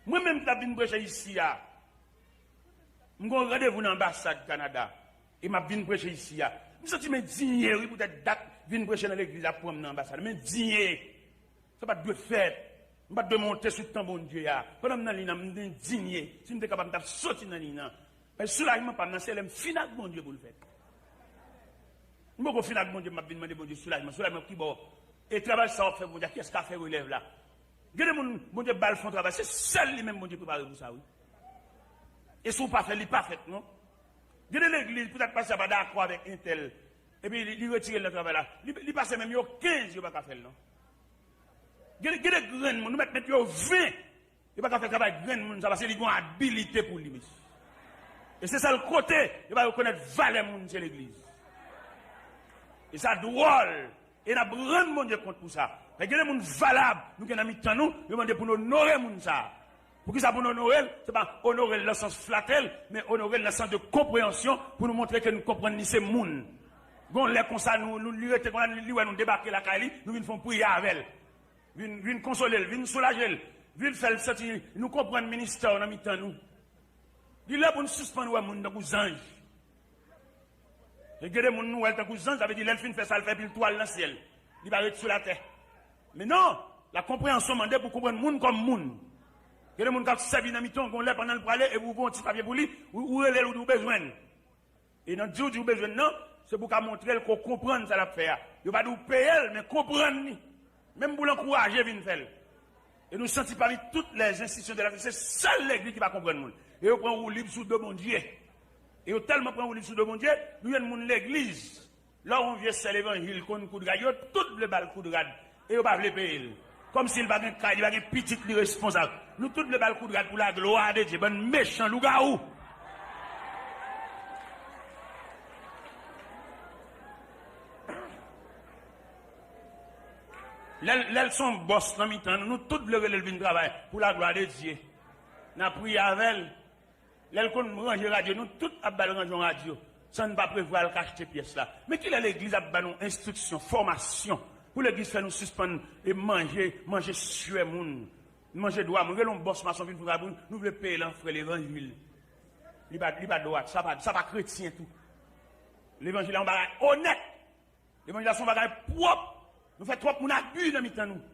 Mwen menm ki t ap vin preche isi a, m gen yon randevou nan anbasad Kanada, e m ap vin preche isi a. M santi m endinye, wi, poutèt dat vin preche nan legliz la pran m nan anbasad. M endinye. Sa pa t dwe fèt. M pa t dwe monte sou tron Bondye a. Pandan m nan liy nan, m endinye. Si m te kapab, m t ap soti nan liy nan. Men soulajman pa m nan, se lè m fin ak Bondye pou l fèt. M poko fin ak Bondye, m ap vin mande Bondye soulajman. Soulajman ki bò? E travay sa w ap fè pou Bondye a, kiyès ka fè relèv la? Gen de moun, Bondye ba l fè yon travay, se sèl li menm Bondye prepare pou sa, wi. E si w pa fè, li pa fèt, non. Gen de legliz, poutèt pastè a pa dakò avèk entèl, epi li, li retire l nan travay la. Li, li pase menm yo kenz, yo pa ka fè l, non. Gen, gen de grenn moun, nou mèt met yo ven. Yo pa ka fè travay grenn moun sa, paske li gen yon abilite pou li, mesye. E se sèl kote yo pa rekonèt valè moun se legliz. E sa dwòl. E n ap rann Bondye kont pou sa. Men gen de moun valab, nou gen nan mitan nou, yo mande pou n onore moun sa. Poukisa pou n onore l? Se pa onore l nan sans flate l, men onore l nan sans de konpreyansyon, pou nou montre ke nou konprann li se moun. Gon lè konsa, nou, nou, li rete konsa, li, li wè nou debake lakay li, nou vin fè yon priyè avè l. Vin, vin konsole l, vin soulaje l, vin fè l santi nou konprann ministè w nan mitan nou. Li lè pou n sispann wè moun tankou zanj. E gen de moun nou wè l tankou zanj, sa vle di lè l fin fè sa l fè, epi l tou al nan syèl. Li pa ret sou latè. Men non, la konpreyansyon mande pou konprann moun kòm moun. Gen de moun k ap sèvi nan mitan w, gon lè pandan l prale, epi ou gen yon ti papye pou li, ou, ou rele l, ou di w bezwen l. E nan di w di w bezwen l nan, se pou w ka montre l ke w konprann sa l ap fè a. Yo pa di w peye l, men konprann li. Menm pou l ankouraje vin fè l. E nou santi pami tout les institutions de la, se sèl legliz ki pa konprann moun. E yo pran woulib sou do Bondye. E yo tèlman pran woulib sou do Bondye, nou jwenn moun legliz. Lè w yon vye sè levanjil konn koud rad, yo tout vle ba l koud rad. E yo pa vle peye l. Kòmsi l pa gen kay, li pa gen pitit, li responsab. Nou tout vle ba l koud rad pou laglwa de Dye. Bann mechan lougawou. Lè l, lè l se yon bòs nan mitan nou, nou tout vle rele l vin travay pou laglwa de Dye. N a priye avè l. Lè l konn ranje radyo, nou tout ap ba l ranje yon radyo, san n pa prevwa l ka achte pyès la. Men kilè legliz ap ba nou enstriksyon, fòmasyon, pou legliz fè nou sispann e manje, manje swè moun, manje dwa moun? Rele yon bòs mason vin fè yon radyo, nou vle peye l an frè levanjil. Li pa, li pa dwat, sa pa, sa pa kretyen tou. Levanjil la yon bagay onèt. Levanjil la se yon bagay pwòp. Nou fè twòp moun abi nan mitan nou.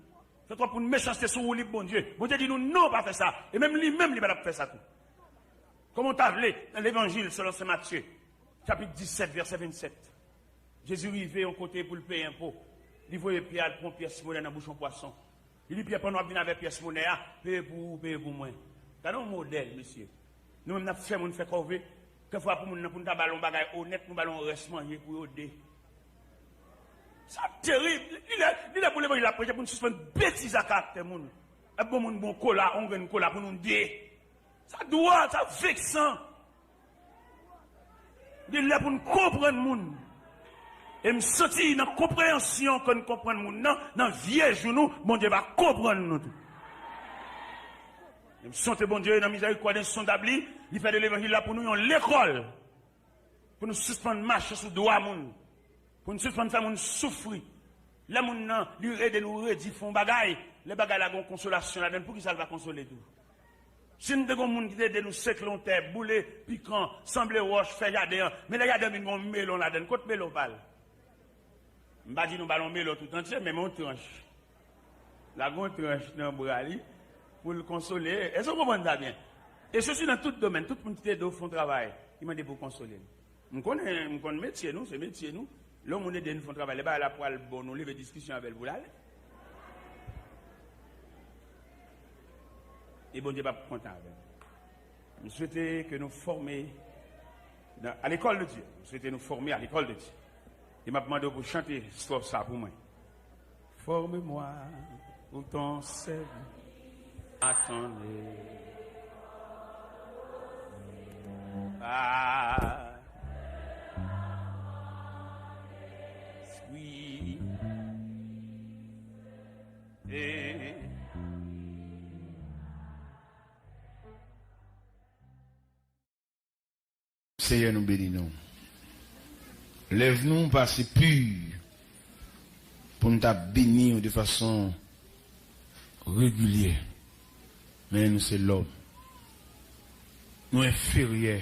Fè twòp moun mechanste sou woulib Bondye. Bondye di nou non, pa fè sa. E menm li menm, li pa t ap fè sa tou. Kòman w ta vle, nan levanjil selon Sen Matye, chapit disèt, vèsè vennsèt, Jezi rive yon kote pou l peye enpo. Li voye Pyè al pran pyès monè nan bouch yon pwason. Li di Pyè, pandan w ap vin avè pyès monè a, peye pou ou, peye pou mwen. Gade yon modèl, mesye. Nou menm n ap fè moun fè kòve. Kèfwa pou moun nan, pou n ta ba l yon bagay onèt, nou ba l yon rès manje pou yo de. Sa terib. Li, li lè, li lè pou levanjil la preche, pou n sispann betize ak karaktè moun. Ap bon moun bon kola, yon grenn kola pou nou de. Sa dwòl, sa veksan. Li lè pou n konprann moun. E m santi nan konpreyansyon ke n konprann moun nan, nan vye jou nou, Bondye va konprann nou tou. E m sonje Bondye nan mizèrikòd ensondab li, li fè de levanjil la pou nou yon lekòl. Pou nou sispann mache sou dwa moun. Pou nou sispann fè moun soufri. Lè moun nan, li ede nou redi fè yon bagay, lè bagay la gen yon konsolasyon ladan l, poukisa l pa konsole tou? Si n te gen yon moun ki te ede nou sekle yon tè, boule pikan, sanble wòch, fè jaden an, men lè jaden an vin gen yon melon ladan l, kot melon pa l? M pa di nou ba l yon melon tout antye, men yon tranch. Lage yon tranch nan bra li pou l konsole. Èske w konprann sa byen? E sesi nan tout domèn, tout moun ki te ede w fè yon travay, li mande pou w konsole l. M konnen, m konn metye nou, se metye nou. Lè yon moun ede n fè yon travay, lè bagay la pral bon, nou leve diskisyon avè l pou l ale. E Bondye p ap kontan avè nou. M swete ke nou fòme nan, à l'école de Dieu. M swete nou fòme à l'école de Dieu. E m ap mande w pou chante stwòf sa pou mwen. Forme-moi Pour ton serviteur. Attendez. Ah. Suis. Et Senyè, nou beni nou. Lèv nou pa se pi pou n ta beni w de fason regilye. Men nou se lòm. Nou enferyè.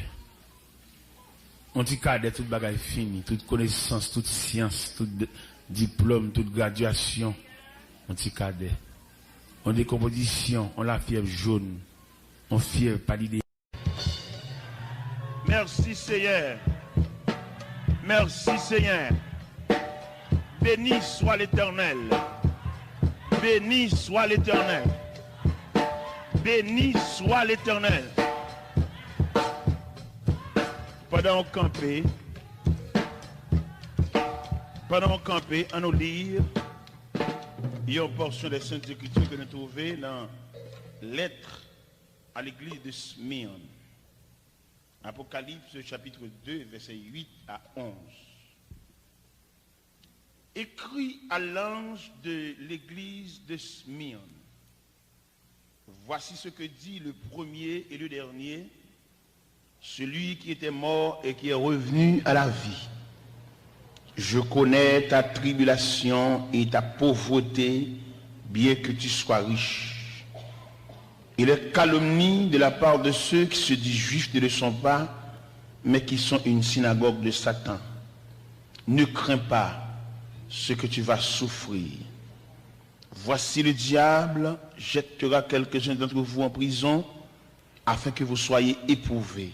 On ti kadè, tout bagay fini, tout konesans, tout syans, tout de-, diplòm, tout gradyasyon. On ti kadè. On dekonpozisyon, on lafyèv jòn, on fyèv palide. Merci, Seigneur. Merci, Seigneur. Béni soit l'Éternel. Béni soit l'Éternel. Béni soit l'Éternel. Pandan w kanpe, pandan w kanpe, ann nou li yon pòsyon de Sent Ekriti ke nou twouve nan lèt a legliz de Smyrne. Apocalypse chapitre deux, versets huit à onze. Écrit à l'ange de l'église de Smyrne. Voici ce que dit le premier et le dernier, celui qui était mort et qui est revenu à la vie. Je connais ta tribulation et ta pauvreté, bien que tu sois riche, et les calomnies de la part de ceux qui se disent juifs ne le sont pas, mais qui sont une synagogue de Satan. Ne crains pas ce que tu vas souffrir. Voici, le diable jettera quelques-uns d'entre vous en prison, afin que vous soyez éprouvés.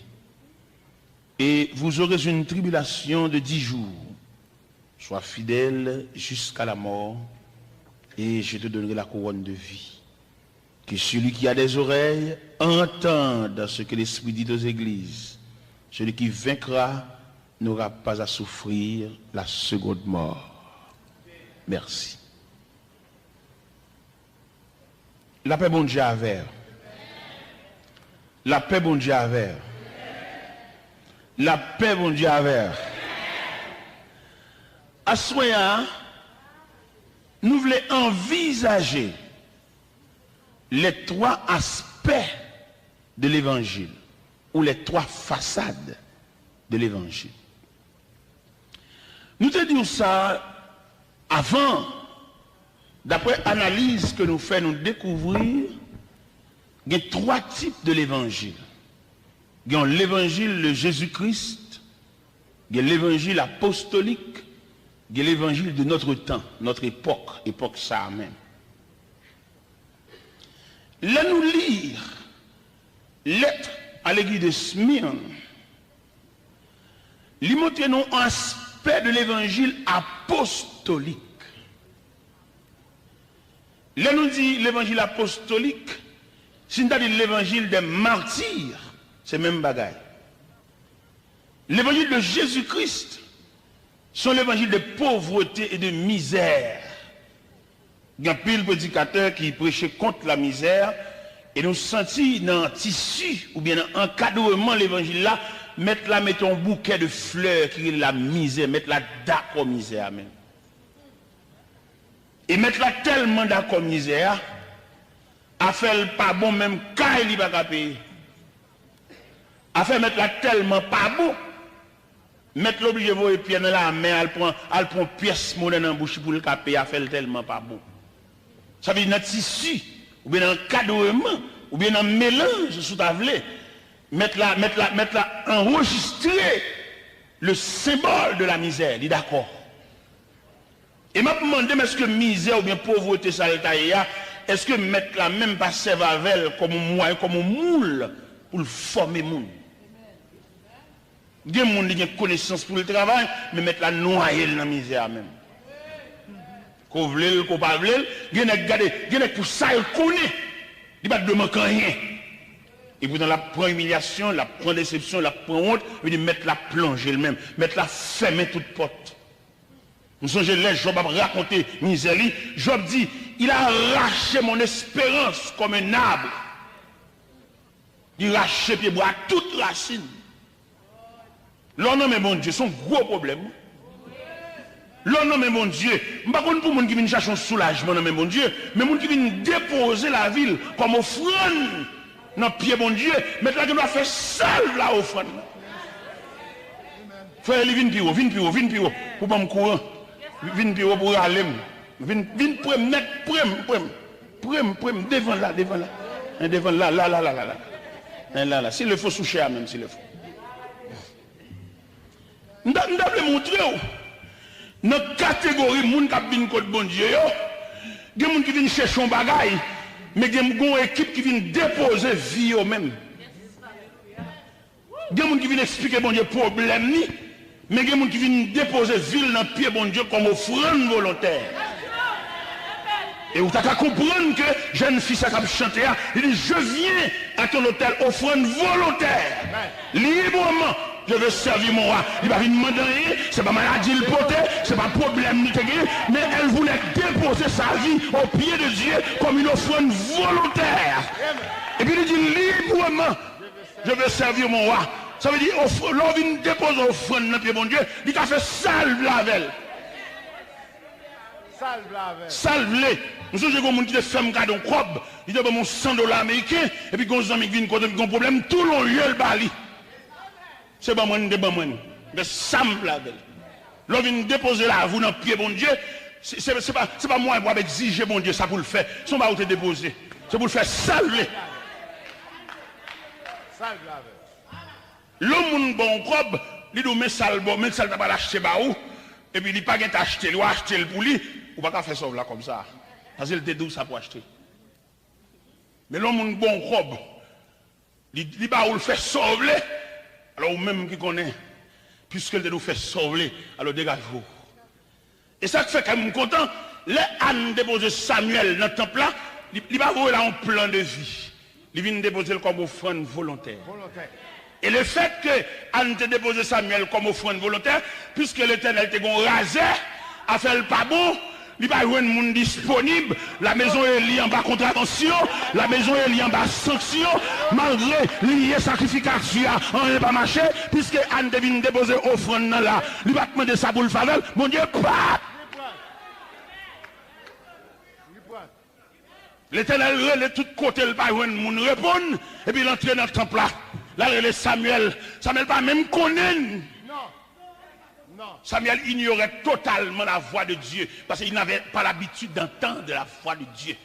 Et vous aurez une tribulation de dix jours. Sois fidèle jusqu'à la mort, et je te donnerai la couronne de vie. Que celui qui a des oreilles entende ce que l'Esprit dit aux églises. Celui qui vaincra n'aura pas à souffrir la seconde mort. Merci. Lapè Bondye avè w. Lapè Bondye avè w. Lapè Bondye avè w. Aswè a, nou vle anvizaje les trois aspects de l'évangile, ou les trois façades de l'évangile. Nou te di w sa avan, daprè analiz ke nou fè, nou dekouvri gen twa tip de levanjil. Gen yon levanjil de Jezi Kris, gen levanjil apostolik, gen levanjil de notre temps, notre époque, epòk sa a menm. Lè nou li lèt a legliz de Smyrne, li montre nou aspè de levanjil apostolik. Lè nou di levanjil apostolik, si n ta di levanjil dè mati, se menm bagay. Levanjil de Jezi Kris, se yon levanjil de povrete e de mizè. Gen anpil predikatè ki preche kont lamizè, e nou santi nan tisi oubyen nan ankadreman levanjil la, mèt la mete yon boukè de flè ki rele lamizè, mèt la dakò mizè a menm. E mèt la tèlman dakò mizè a, afè l pa bon, menm kay li pa ka peye. Afè mèt la tèlman pa bon, mèt la oblije voye pyè nan lamè, al pran, al pran pyès monè nan bouch li pou l ka peye, afè l tèlman pa bon. Sa vle di nan tisi, oubyen nan ankadreman, oubyen nan melanj, si w ta vle, mèt la, mèt la, mèt la anrejistre le symbole de la misère, li dakò. E m ap mande m, èske mizè oubyen povrete sa l ta ye a, èske mèt la menm pa sèvi avè l kòm yon mwayen, kòm yon moul pou l fòme moun? Gen moun li gen konesans pou l travay, men mèt la nwaye l nan mizè a menm. Ke w vle l, ke w pa vle l, gen nèg gade, gen nèg pou sa l konnen, li pa t dwe manke anyen. Epoutan l ap pran imilyasyon, l ap pran desepsyon, l ap pran wont, epi mèt la plonje l menm, mèt la fèmen tout pòt. M sonje lè Jòb ap rakonte mizè li, Jòb di, Il a arraché mon espérance comme un arbre. Li rache pyebwa a tout rasin. Lè w nan men Bondye, se yon gwo pwoblèm, wi. Lè w nan men Bondye, m pa konn pou moun ki vin chache yon soulajman nan men Bondye, men moun ki vin depoze lavi l kòm ofrann nan pye Bondye, Mèt la gendwa fè sèl la ofrann nan. Frè Eli, vin pi wo, vin pi wo, vin pi wo, pou ban m kouran. Vin pi wo pou rale m. Vin, vin pre m nèt, pre m, pre m. Pre m, pre m, devan la, devan la. En, devan la, la, la, la, la, la. En, la, la. S'il le faut, sou chè a menm, s'il le faut. M ta, m ta vle montre w, nan kategori moun k ap vin kot Bondye yo, gen moun ki vin chèche yon bagay, men gen, gen yon ekip ki vin depoze vi yo menm. Gen moun ki vin eksplike Bondye pwoblèm ni, men gen moun ki vin depoze vi l nan pye Bondye kòm ofrann volontè. E ou ta ka konprann ke jèn fi sa k ap chante a, li di, "Je viens à ton autel, offrande volontaire, librement, je veux servir mon roi." Li pa vin mande anyen, se pa maladi l pote, se pa pwoblèm li te gen, men elle voulait déposer sa vie aux pieds de Dieu comme une offrande volontaire. Epi li di, "Librement, je veux servir mon roi." Sa vle di, of-, lè w vin depoze ofrann nan pye Bondye, li ka fè sa l vle avè l. Sa l vle avè l. Sa l vle. M sonje gen yon moun ki te fè m kado yon kòb, li te ban m yon san dola ameriken, epi gen yon zanmi ki vin kote m, gen yon pwoblèm, tou lon lye l ba li. Se ban mwen, m te ban mwen. Men sa m vle avè l. Lè w vin depoze lavi w nan pye Bondye, se, se, se pa, se pa mwayen pou w ap egzije Bondye sa pou l fè. Se yon bagay ou te depoze. Se pou l fè sa l vle. Sa l vle avè l. Lè yon moun ba w yon kòb, li di w, "Men sa l ba w, men sa l ta pral achte ba ou," epi li pa gentan achte l, ou achte l pou li, ou pa ka fè sa w vle ak kòb sa a. Paske l te di w sa pou achte. Men lè yon moun ba w yon kòb, li, li ba ou l fè sa w vle, alò ou menm ki konnen, piske l te di w fè sa w vle, alò degaje w. E sa k fè kè m kontan, lè Ann depoze Samyèl nan tanp la, li, li pa voye l a yon plan de vi. Li vin depoze l kòm ofrann volontè. Volontè. E lefètke Ann te depoze Samyèl kòm ofrann volontè, piske Letènèl te gen yon razè, afè l pa bon, li pa jwenn moun disponib, la maison Eli anba kontravansyon, la maison Eli anba sanksyon, malgre li ye sakrifikatè a, anyen pa mache, piske Ann te vin depoze ofrann nan la, li pa t mande sa pou l fè avè l, Bondye pa t. Letènèl rele tout kote l pa jwenn moun reponn, epi l antre nan tanp la. L al rele Samyèl. Samyèl pa menm konnen l. Samyèl ignorait totalement la voix de Dieu, parce qu'il n'avait pas l'habitude d'entendre la voix de Dieu.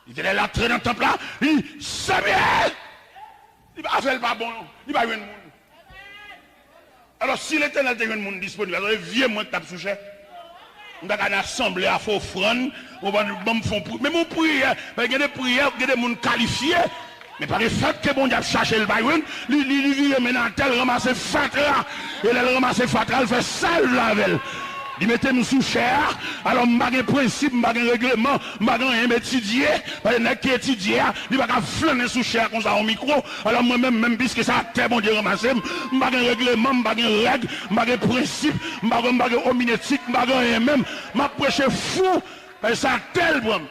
Letènèl antre nan tanp la, li di, Samyèl! Li pa, afè l pa bon, li pa jwenn moun. Alò, si Letènèl te jwenn moun disponib, alò, e vye mwen ki t ap sou chè. M ta ka nan asanble a fè ofrann, ou ban, ban m fè yon pri-, menm yon priyè, paske gen de priyè, gen de moun kalifye, men pa de fèt ke Bondye ap chache l pa jwenn, li, li, li vire men l atè, l ranmase fatra, e lè l ranmase fatra, l fè sa l vle avè l. Li mete m sou chè a, alò m pa gen prensip, m pa gen regleman, m pa gen anyen m etidye, paske nèg ki etidye a, li pa ka flannen sou chè a konsa yon mikwo, alò mwen menm, menm piske se atè Bondye ranmase m, m pa gen regleman, m pa gen règ, m pa gen prensip, m pa gen, m pa gen ominetik, m pa gen anyen menm, m ap preche fou, paske se atè l pran m.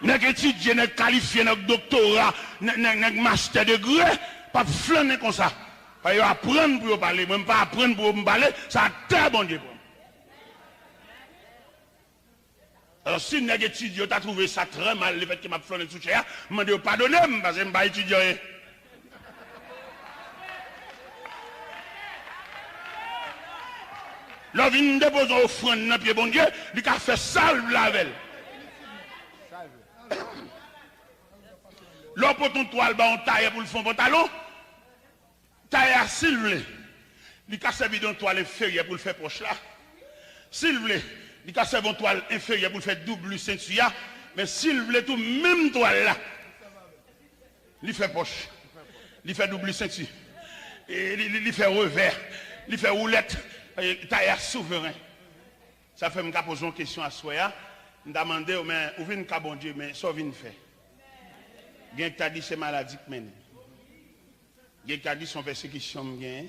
Nèg etidye, nèg kalifye, nèg doktora, nèg, nèg, nèg mastè degre, p ap flannen konsa. Paske yo aprann pou yo pale, mwen m pa aprann pou m pale, se atè Bondye pran m. Alò, si nèg etidye yo ta twouve sa trè mal, lefètke m ap flannen sou chè a, m mande yo padone m, paske m pa etidye anyen. Lè w vin depoze yon ofrann nan pye Bondye, li ka fè sa l vle avè l. Lè w pote yon twal ba yon tayè pou l fè yon pantalon, tayè a, si l vle, li ka sèvi de yon twal enferyè pou l fè pòch la. Si l vle, li ka sèvi yon twal enferyè pou l fè doubli senti a. Men si l vle tou, menm twal la, li fè pòch, li fè doubli senti, e li, li, li fè revè, li fè woulèt. E, tayè a souvren. Sa fè m ka poze yon kesyon aswè a. M ta mande w, men ou vin ka Bondye, men sa w vin fè? Gen k ta di se maladi k mennen. Gen k ta di se yon pèsekisyon m genyen.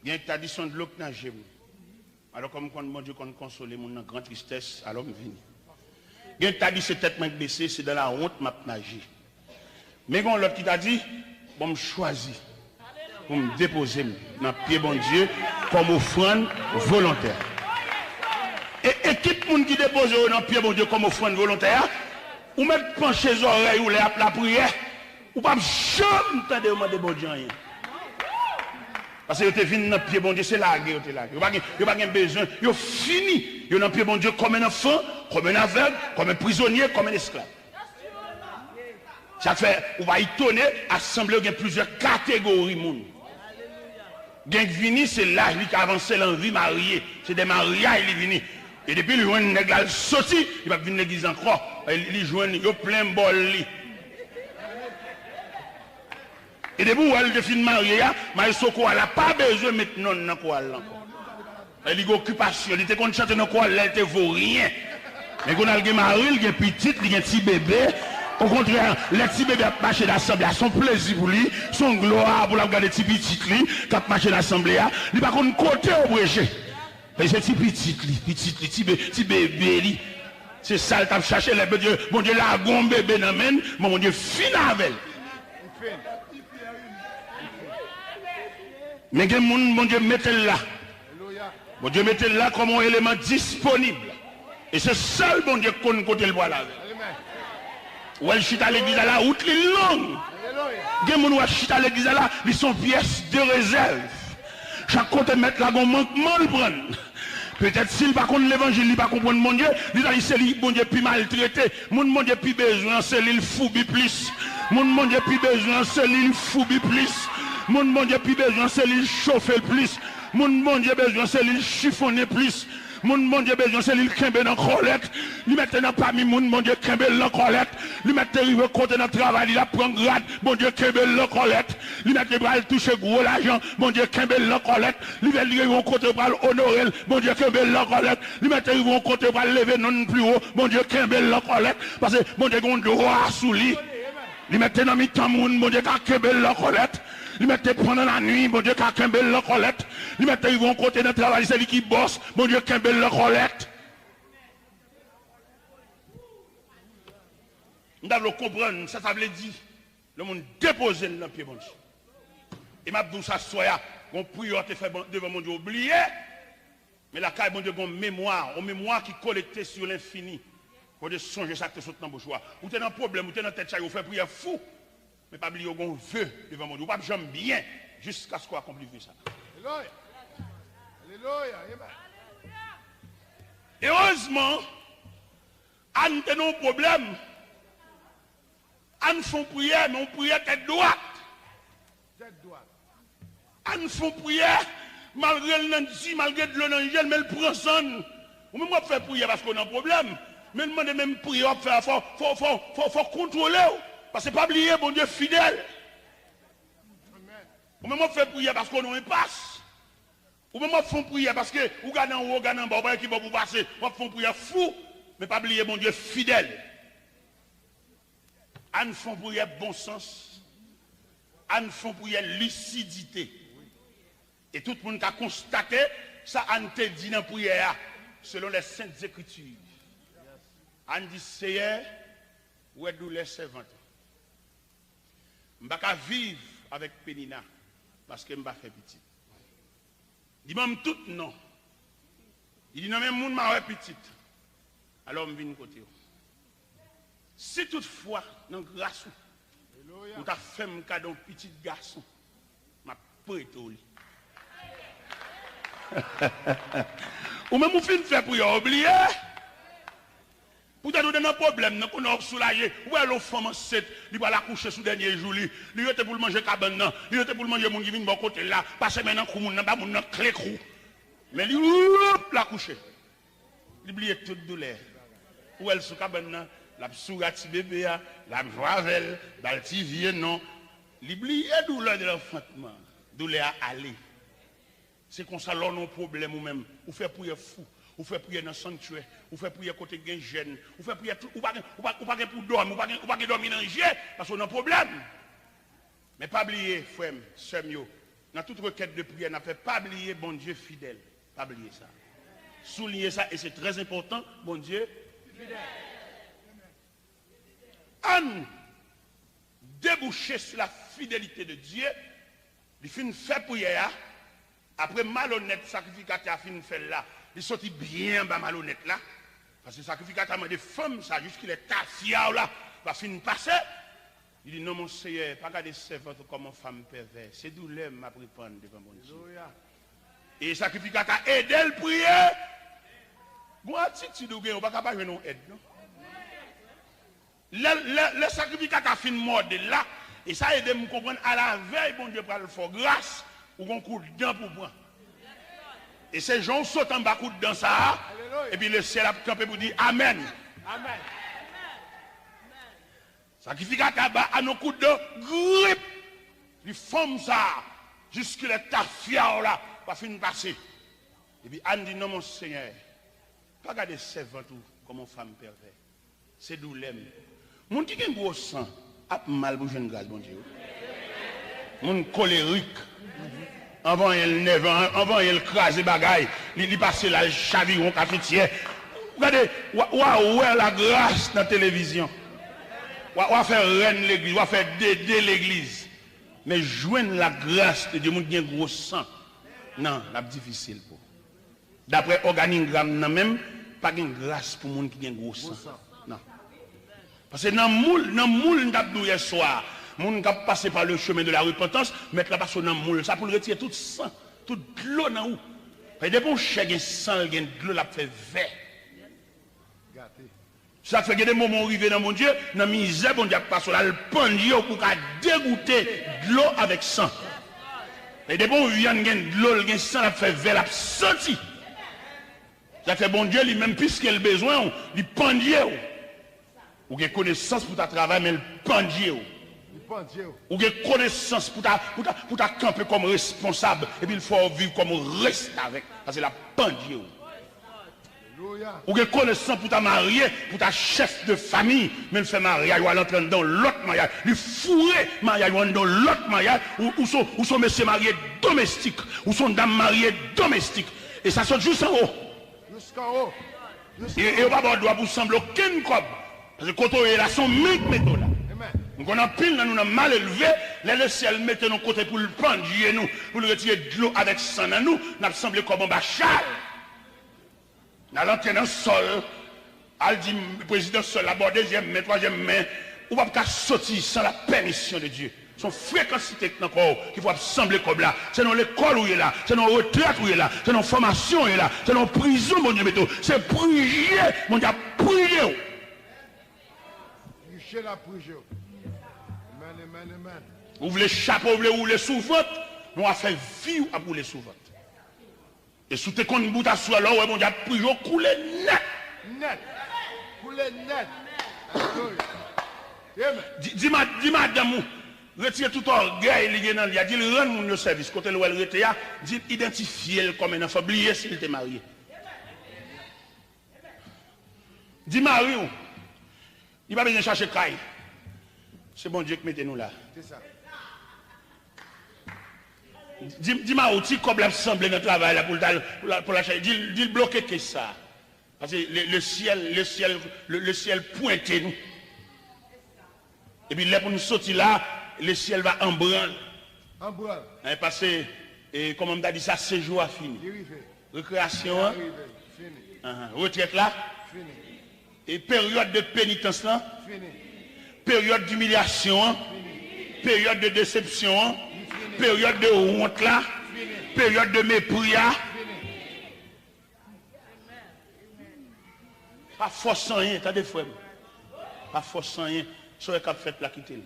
Gen k ta di se yon dlo k nan je m. Alò, kòm m konn Bondye konn konsole moun nan gran tristès, alò m vini. Gen ta di, se tèt mwen k bese, se dans la honte m ap naje. Men gen yon lòt ki ta di, bon, m chwazi pou m depoze m nan pye Bondye kòm ofrann volontè. E ekip moun ki depoze yo nan pye Bondye kòm ofrann volontè a, ou mèt panche zòrèy ou lè y ap lapriyè, ou p ap janm tande yo mande Bondye anyen. Paske yo te vin nan pye Bondye, se lage yo te lage. Yo pa gen, yo pa gen bezwen, yo fini. Yo nan pye Bondye kòm en anfan, kòm en avèg, kòm en prizonye, kòm en esklav. Sa k fè, ou pa etone, asanble yo gen plizyè kategori moun. Gen k vini, se laj li k avanse, l anvi marye. Se de maryaj li vini. E depi l jwenn nèg la, l soti, li p ap vin legliz ankò. Li, li jwenn, yo plen bòl li. E depi w wè l te fin marye a, maestro koral la pa bezwen met non l nan koral la ankò. E li gen okipasyon, li te konn chante nan koral lè l te voryen. Men kounye a l gen mari, l gen pitit, li gen ti bebe. Okontrè, lè ti bebe ap mache nan asanble a, se yon plezi pou li, se yon glwa pou l ap gade ti pitit li k ap mache nan asanble a. Li pa konn kote yo preche. E se ti pitit li, pitit li, ti be-, ti bebe li. Se sa l t ap chache lè Bondye, Bondye lage yon bebe nan men l, men Bondye fin avè l. Men gen moun Bondye mete l la. Bondye mete l la kòm yon eleman disponib. E se sèl Bondye k konn kote l pral avè l. Ou wè l chita legliz la, la wout li long. Gen moun w ap chita legliz la, la, li se yon pyès de rezèv. Chak kote mèt la gon mankman l pran. Petèt si l pa konn levanjil, li pa konprann Bondye, li ta di se li Bondye pi maltrete. Moun Bondye pi bezwen an se li l foubi plis. Moun Bondye pi bezwen an se li l foubi plis. Moun Bondye pi bezwen an se li l chofe l plis. Moun Bondye bezwen an se li l chifonnen plis. Moun Bondye bezwen se li l kenbe nan kòlèt. Li mèt te nan pami moun Bondye kenbe l nan kòlèt. Li mèt te rive kote nan travay li l ap pran grad, Bondye kenbe l nan kòlèt. Li mèt te pral touche gwo lajan, Bondye kenbe l nan kòlèt. Li mèt rive yon kote pral onore l, Bondye kenbe l nan kòlèt. Li mèt te rive yon kote pral leve non l pi wo, Bondye kenbe l nan kòlèt. Paske Bondye gen yon dwa sou li. Li mèt te nan mitan moun, Bondye ka kenbe l nan kòlèt. Li mèt te pran nan lanwi, Bondye ka kenbe l nan kòlèt. Li mèt te rive yon kote nan travay, se li ki bòs, Bondye kenbe l nan kòlèt. M ta vle w konprann sa sa vle di lè moun depoze l nan pye Bondye. E m ap di w sa aswè a, gon priyè w te fè ban-, devan Bondye, w bliye. Men lakay Bondye gon memwa, yon memwa ki kolekte sou lenfini. Bondye sonje sa k te sot nan bouch ou a. Ou te nan pwoblèm, ou te nan tèt chaje, ou fè priyè fou. Men pa bliye, w gon ve devan Bondye. Ou p ap janm byen jiskaske w akonpli ve sa. Alelouya. Alelouya. Amen. Erezman, Ann te nan yon pwoblèm. Ann fè yon priyè, men yon priyè tèt dwat. Tèt dwat. Ann fè yon priyè, malgre l nan di, malgre dlo nan je l, men l pran san l. Ou menm w ap fè priyè paske w nan pwoblèm. Men l mande menm priyè w ap fè a, fò, fò, fò, fò, fò kontwole w. Paske pa bliye, Bondye fidèl. Ou menm w ap fè priyè paske w nan yon enpas. Ou menm w ap fè yon priyè paske ou gade anwo, w gade anba, ou pa wè ki bò pou w pase. W ap fè yon priyè fou, men pa bliye Bondye fidèl. Ann fè yon priyè bon sans. Ann fè yon priyè lisidite. E tout moun ka konstate sa Ann te di nan priyè a, selon les Saintes Écritures. Ann di, Seyè, ou wè doulè sèvant ou. M pa ka viv avèk Penina, paske m pa fè pitit. Li ban m tout non. Li di, nan men moun m a wè pitit. Alò m vin kote w. Si toutfwa, nan gras ou, ou ta fè m kado yon pitit gason, m ap prete w li. Ou menm ou fin fè priyè, ou bliye. Poutèt ou te nan pwoblèm nan, kounye a w soulaje. Ou wè lè yon fanm ansent, li pral akouche sou dènye jou li. Li rete pou l manje kabann nan. Li rete pou l manje moun ki vin bò kote l la. Pase men nan kou moun nan, ba moun nan kle kou. Men li, woup, l akouche. Li bliye tout doulè. Ou wè l sou kabann nan, l ap souri a ti bebe a, l ap jwe avè l, ba l ti vye non. Li bliye doulè de lanfantman. Doulè a ale. Se konsa, lè w nan yon pwoblèm ou menm, ou fè priyè fou, ou fè priyè nan sanktyè, ou fè priyè kote gen jèn, ou fè priyè tout, ou pa gen, ou pa, ou pa gen pou dòmi, ou pa gen, ou pa gen dòmi nan je, paske w nan pwoblèm. Men pa bliye, frè m, sè m yo, nan tout rekèt de priyè n ap fè, pa bliye Bondye fidèl. Pa bliye sa. Souliye sa, e se trè enpòtan, Bondye. Ann debouche sou la fidelite de Dye. Li fin fè priyè a. Apre malonèt sakrifikatè a fin fè l la, li soti byen anba malonèt la. Paske sakrifikatè a mande fanm sa, jiskilè tafya w la va fin pase. Li di, "Non, Monseyè, pa gade sèvant ou kòm yon fanm pèvè. Se doulè m ap repann devan Bondye." Alelouya. E sakrifikatè a ede l priye. Gon atitid ou gen, ou pa ka pa jwenn yon èd, non. Lè, lè, lè sakrifikatè a fin mòde l la, e sa ede m konprann alavèy Bondye pral fè w gras, ou gon kout dan pou w pran. E se jan w sot anba kout dan sa a, epi lesyèl ap kanpe pou di amèn. Amèn. Sakrifikatè a ba Ann yon kout dan, grip! Li fanm sa a, jiskilè tafya w la va fin pase. Epi Ann di, "Non, Monseyè, pa gade sèvant ou kòm yon fanm pèvè. Se doulè m." Moun ki gen gwo san ap mal pou jwenn gras Bondye wi. Moun kolerik. Anvan yon nève, an- anvan yon kraze bagay, li, li pase la, l chavire yon kafetyè. Gade, w a, w a wè lagras nan televizyon. W a, w a fè rèn legliz, w a fè dede legliz. Men jwenn lagras de Dye, moun ki gen gwo san. Non, l ap difisil pou. Daprè òganigram nan menm, pa gen gras pou moun ki gen gwo san. Gwo san. Non. Paske nan moul, nan moul m t ap di w yè swa, moun k ap pase pa le chemen de la repantans, mèt la pase w nan moul sa pou l retire tout san, tout dlo nan ou. Paske depi yon chè gen san, l gen dlo, l ap fè vè. Gate. Sa k fè gen de moman w rive nan Bondye, nan mizè Bondye ap pase w la, l pandye w pou w ka degoute dlo avèk san. E depi yon vyann gen dlo, l gen san, l ap fè vè, l ap santi. Sa k fè Bondye li menm, piske l bezwen w, li pandye w. Ou gen konesans pou w ta travay, men l pandye w. Li pandye w. Ou gen konesans pou w ta, pou w ta, pou w ta kanpe kòm responsab, epi l fè w viv kòm restavèk, paske l ap pandye w. Alelouya. Ou gen konesans pou ta marye, pou ta chèf de fanmi, men l fè maryaj ou al antre anndan yon lòt maryaj. Li foure maryaj ou anndan yon lòt maryaj. Ou, ou se, ou se yon mesye marye domestik. Ou se yon dam marye domestik. E sa sot jis anwo. Jis anwo. E, e yo pa ba w dwa pou w sanble okenn kòb. Paske kote w ye la, se yon men k mete w la. Amen. M konn anpil nan nou nan malelve, lè lesyèl mete nou kote pou l pandye nou, pou l retire dlo avèk san nan nou, n ap sanble kòb anba chal. N al antre nan sòl, al di prezidan sòl la ba w dezyèm men, twazyèm men, ou p ap ka soti san la pèmisyon de Dye. Se yon frekansite k nan kò w ki fè w ap sanble kòb la. Se nan lekòl ou ye la, se nan retrèt ou ye la, se nan fòmasyon ou ye la, se nan prizon Bondye mete w. Se prije Bondye ap prije w. Prije l ap prije w. Amen, amen, amen. Ou vle chape, ou vle woule sou vant, men w a fè vi w ap woule sou vant. E si w te konn bout aswè la, w wè Bondye ap prije w koule nèt. Nèt. Koule nèt. Alelouya. Amen. Di, di ma-, di madanm ou, retire tout ògèy li gen nan li a, di l rann moun yo sèvis. Kote l wè l rete a, di l idantifye l kòm en anfan, bliye si l te marye. Di mari w, li pa bezwen chache kay. Se Bondye k mete nou la. Se sa. Di, di mari w, ti kòb l ap sanble nan travay la pou l ta, pou l, pou l al chache. Di l, di l bloke kès sa. Paske le, le syèl, le syèl, le, le syèl pwente nou. Epi lè pou nou soti la, le syèl va an branl. An branl. Paske, e, kòman m ta di sa, sejou a fini. Li rive. Rekreyasyon an. Li rive. Fini. Ahan. Retrèt la. Fini. E peryòd de penitans lan. Fini. Peryòd dimilyasyon an. Fini. Peryòd de desepsyon an. Li fini. Peryòd de wont la. Fini. Peryòd de mepri a. Fini. Pa fòs anyen, tande frè m. Pa fòs anyen. Sa w wè k ap fèt la, kite l.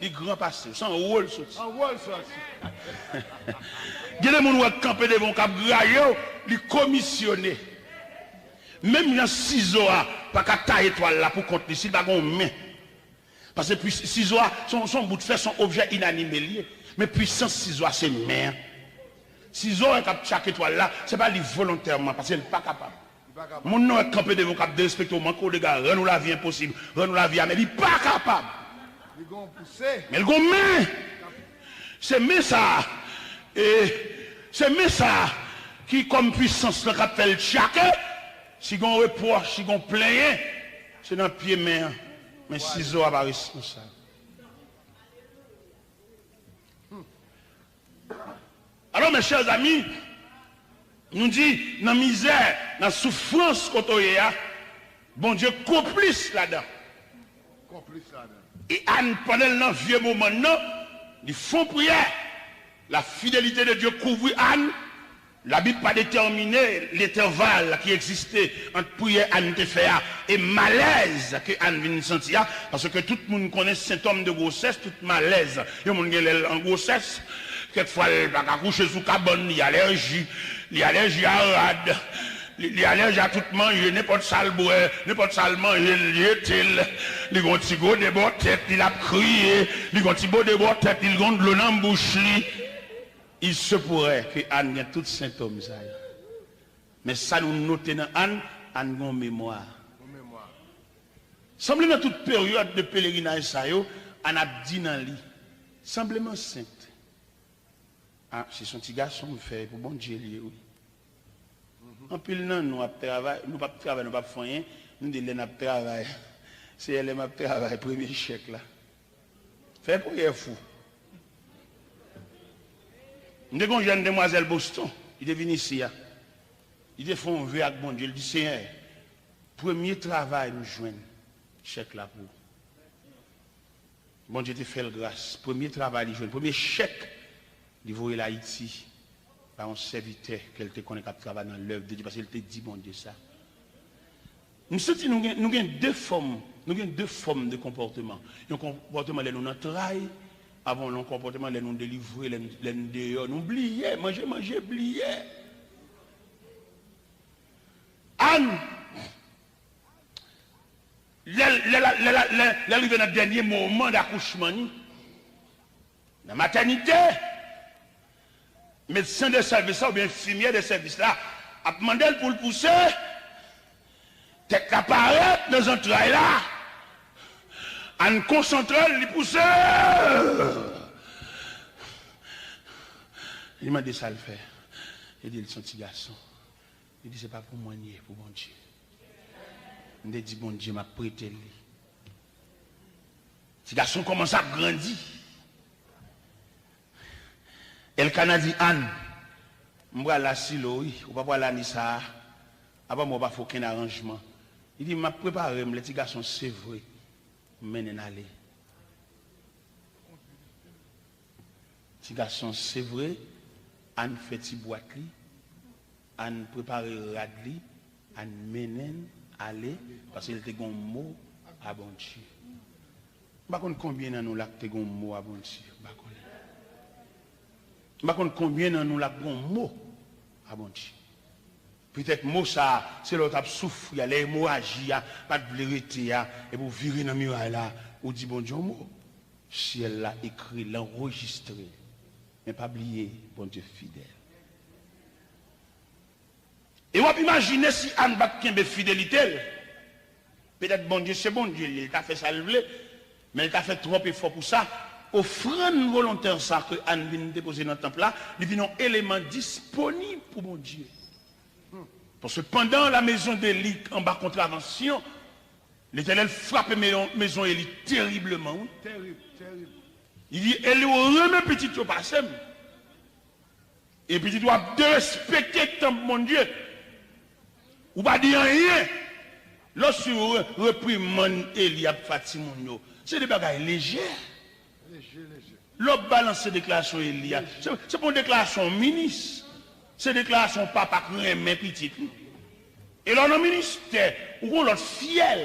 Li gran pase w. Se anwo l soti. Anwo l soti. Gen de moun w wè k kanpe devan w k ap graye w, li komisyone. Menm jan sizo a pa ka taye twal la pou kont li, si l pa gen yon men. Paske pwi-, sizo a, se yon, se yon bout fè, se yon objè inanime l ye. Men pwisans sizo a, se men an. Sizo a k ap tchake twal la, se pa li volontèman, paske l pa kapab. Li pa kapab. Moun nan wè k kanpe devan w k ap derespekte w, manke w dega, rann ou lavi enposib, rann ou lavi amè, li pa kapab. Li gon pouse. Men l gon men. Se men sa a, e, se men sa a Ki kòm pwisans lan k ap fè l tchake, si gen yon repwòch, si gen yon plenyen, se nan pye men an. Men sizo a pa responsab. Alò, mes chers amis, nou di, nan mizè, nan soufrans kote w ye a, Bondye konplis ladan. Konplis ladan. E Ann, pandan l nan vye moman nan, li fè yon priyè. La fidélité de Dieu kouvri Ann. Labib pa detèmine lentèval ki egziste ant priyè Ann te fè a e malèz ke Ann vin santi a, paske tout moun konnen sentòm de gwosès, tout malèz yon moun gen lè l an gwosès. Kèk fwa, l pa ka kouche sou kabann, li alèji, li alèji a rad, li, li alèji a tout manje, nenpòt sa l bwè, nenpòt sa l manje, l jete l. Li gon ti gode bò tèt li, l ap kriye, li gon ti gode bò tèt li, l gon dlo nan bouch li. Il se pourrait ke Ann gen tout sentòm sa yo. Men sa nou note nan Ann, Ann gen yon memwa. Sanble nan tout peryòd de pelerinaj sa yo, Ann ap di nan li, sanble m ansent. A, si se yon ti gason m fè, e pou Bondye l ye, wi. Anpil nan nou ap travay, nou p ap travay, nou p ap fè anyen, nou di lè n ap travay, Seyè, lè m ap travay, premye chèk la. Fè priyè fou. M te gen yon jèn demwazèl Boston, li te vin isi a. Li te fè yon ve ak Bondye, li di, Seyè, premye travay m jwenn, chèk la pou ou. Bondye te fè l gras. Premye travay li jwenn, premye chèk, li voye l Ayiti ba yon sèvitè ke l te konnen k ap travay nan lèv de Dye, paske l te di Bondye sa. M santi nou gen, nou gen de fòm, nou gen de fòm de konpòteman. Yon konpòteman lè nou nan tray, avan yon konpòteman lè nou delivre, lè n, lè n deyò, nou bliye, manje, manje, bliye. Ann, lè, lè, lè, lè, lè, lè l rive nan dènye moman dakouchman ni, nan matènite, medsen de sèvis la oubyen enfimyè de sèvis la ap mande l pou l pouse, tèt la parèt nan zantray la, Ann konsantre l, li pouse. Li mande sa l fè. Li di l se yon ti gason. Li di, se pa pou mwen l ye, pou Bondye. M te di Bondye m ap prete l li. Ti gason kòmanse ap grandi. Elkana di Ann, m pral la Silo, wi, ou pa pral ane sa a. Apa mwen, ou pa fè okenn aranjman. Li di, m ap prepare m, lè ti gason se vre, m mennen l ale. Ti gason se vre, Ann fè ti bwat li, Ann prepare rad li, Ann mennen l ale, paske l te gen yon mo a Bondye. M pa konn konbyen nan nou la k te gen yon mo a Bondye, m pa konnen. M pa konn konbyen nan nou la k gen yon mo a Bondye. Petèt mo sa a, se lè w t ap soufri a, lè emoraji a pa t vle rete a, epi w vire nan miray la, ou di Bondye yon mo. Syèl la ekri l, anrejistre l. Men pa bliye, Bondye fidèl. E w ap imajine si Ann pa t kenbe fidelite l, petèt Bondye se Bondye l ye, l ta fè sa l vle, men l ta fè twòp efò pou sa. Ofrann volontè sa ke Ann vin depoze nan tanp la, li vin yon eleman disponib pou Bondye. Paske pandan la maison d'Éli anba kontravansyon, Letènèl frape mezon, mezon Eli teribleman, wi. Terib, terib. Li di, Eli, ou renmen pitit yo pase m. E pitit ou ap derespekte tanp Bondye. Ou pa di anyen. Lòske ou re-, reprimann Eli ap fè timoun yo, se de bagay lejè. Lejè, lejè. Lè w ap balanse deklarasyon Eli a, se, se pa yon deklarasyon minis. Se deklarasyon papa k renmen pitit li. E lè w nan ministè, ou gon lòt fyèl.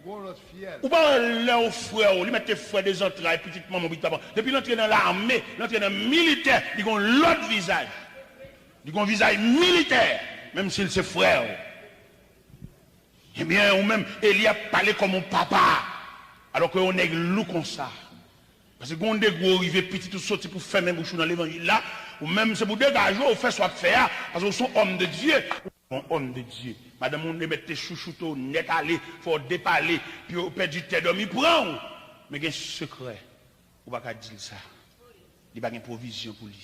Gon lòt fyèl. Ou pa wè lè yon frè w, li mèt te frè de zantray, pitit manman, pitit papa. Depi l antre nan lame, l antre nan militè, li gon lòt vizaj. Li gon vizaj militè, menm si l se frè w. Ebyen, ou menm, Eli ap pale kòm yon papa, alò ke yon nèg lou konsa. Paske gon degre w rive, pitit ou soti pou fèmen bouch ou nan levanjil la, ou menm se pou degaje w, ou fè sa w ap fè a, paske ou se yon òm de Dye. Yon òm de Dye. Madanm ou te mèt te chouchoute w nèt ale, fè w depale, pi w pèdi tè dòmi pran w. Men gen sekrè, ou pa ka di l sa. Li pa gen pwovizyon pou li.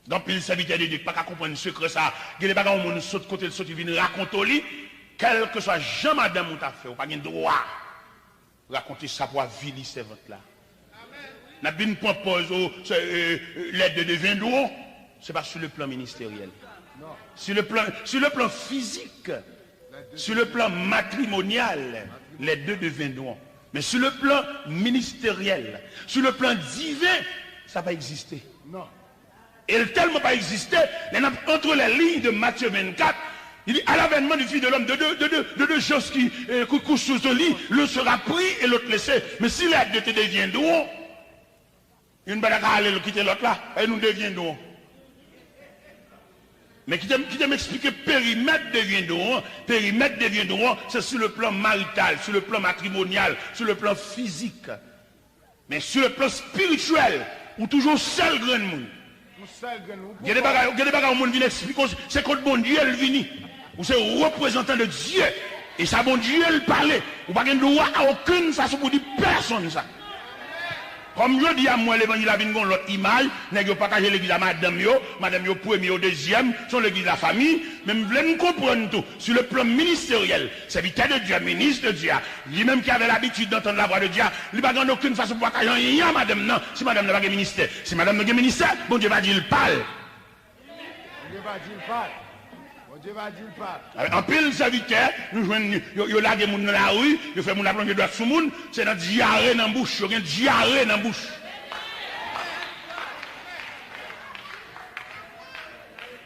Gen anpil sèvitè de Dye ki pa ka konprann sekrè sa a. Gen de bagay yon moun sot kote l soti vin rakonte w li, kèlkeswa jan madanm ou ta fè, ou pa gen dwa rakonte sa pou avili sèvant la. N ap vin pran pòz o, se, euh, les deux deviendront. Se pa sur le plan ministériel. Sur le plan, sur le plan physique, sur le plan matrimonial, les deux deviendront. Men sur le plan ministériel, sur le plan divin, sa pa egziste. E l tèlman pa egziste, lè n ap entre les lignes de Matthieu vingt-quatre, il dit, à l'avènement du Fils de l'homme, de deux, de deux, de deux choses qui, euh, qui couchent sous un lit, l'un sera pris et l'autre laissé. Mais si les deux te deviendront, youn pa ta ka ale l kite lòt la, e nou deviendront. Men kite m, kite m eksplike perimèt deviendront an. Perimèt deviendront an, se sur le plan marital, sur le plan matrimonial, sur le plan physique. Men sur le plan spirituel, ou toujou yon sèl grenn moun. Yon sèl grenn moun. Gen de bagay, gen de bagay yon moun vin eksplike w, se kot Bondye l vini. Ou se reprezantan de Dye. E sa Bondye l pale. Ou pa gen dwa a okenn fason pou di pèsonn sa. Kòm jodi a m wè levanjil la vin gon lòt imaj, nèg yo pataje legliz a madanm yo, madanm yo premye, yo dezyèm, se yon legliz lafanmi, men m vle n konprann tou, sur le plan ministériel, serviteur de Dieu, ministre de Dieu a, li menm ki avè labitid d'entendre la voix de Dieu a, li pa gen okenn fason pou pataje anyen a madanm nan, si madanm nan pa gen ministè. Si madanm nan gen ministè, Bondye va di l pa l. Bondye va di l pa l. Bondye va di l pa l. Anpil sèvitè, nou jwenn yo, yo lage moun nan lari, yo fè moun ap lonje dwèt sou moun, se nan dyare nan bouch, yo gen dyare nan bouch.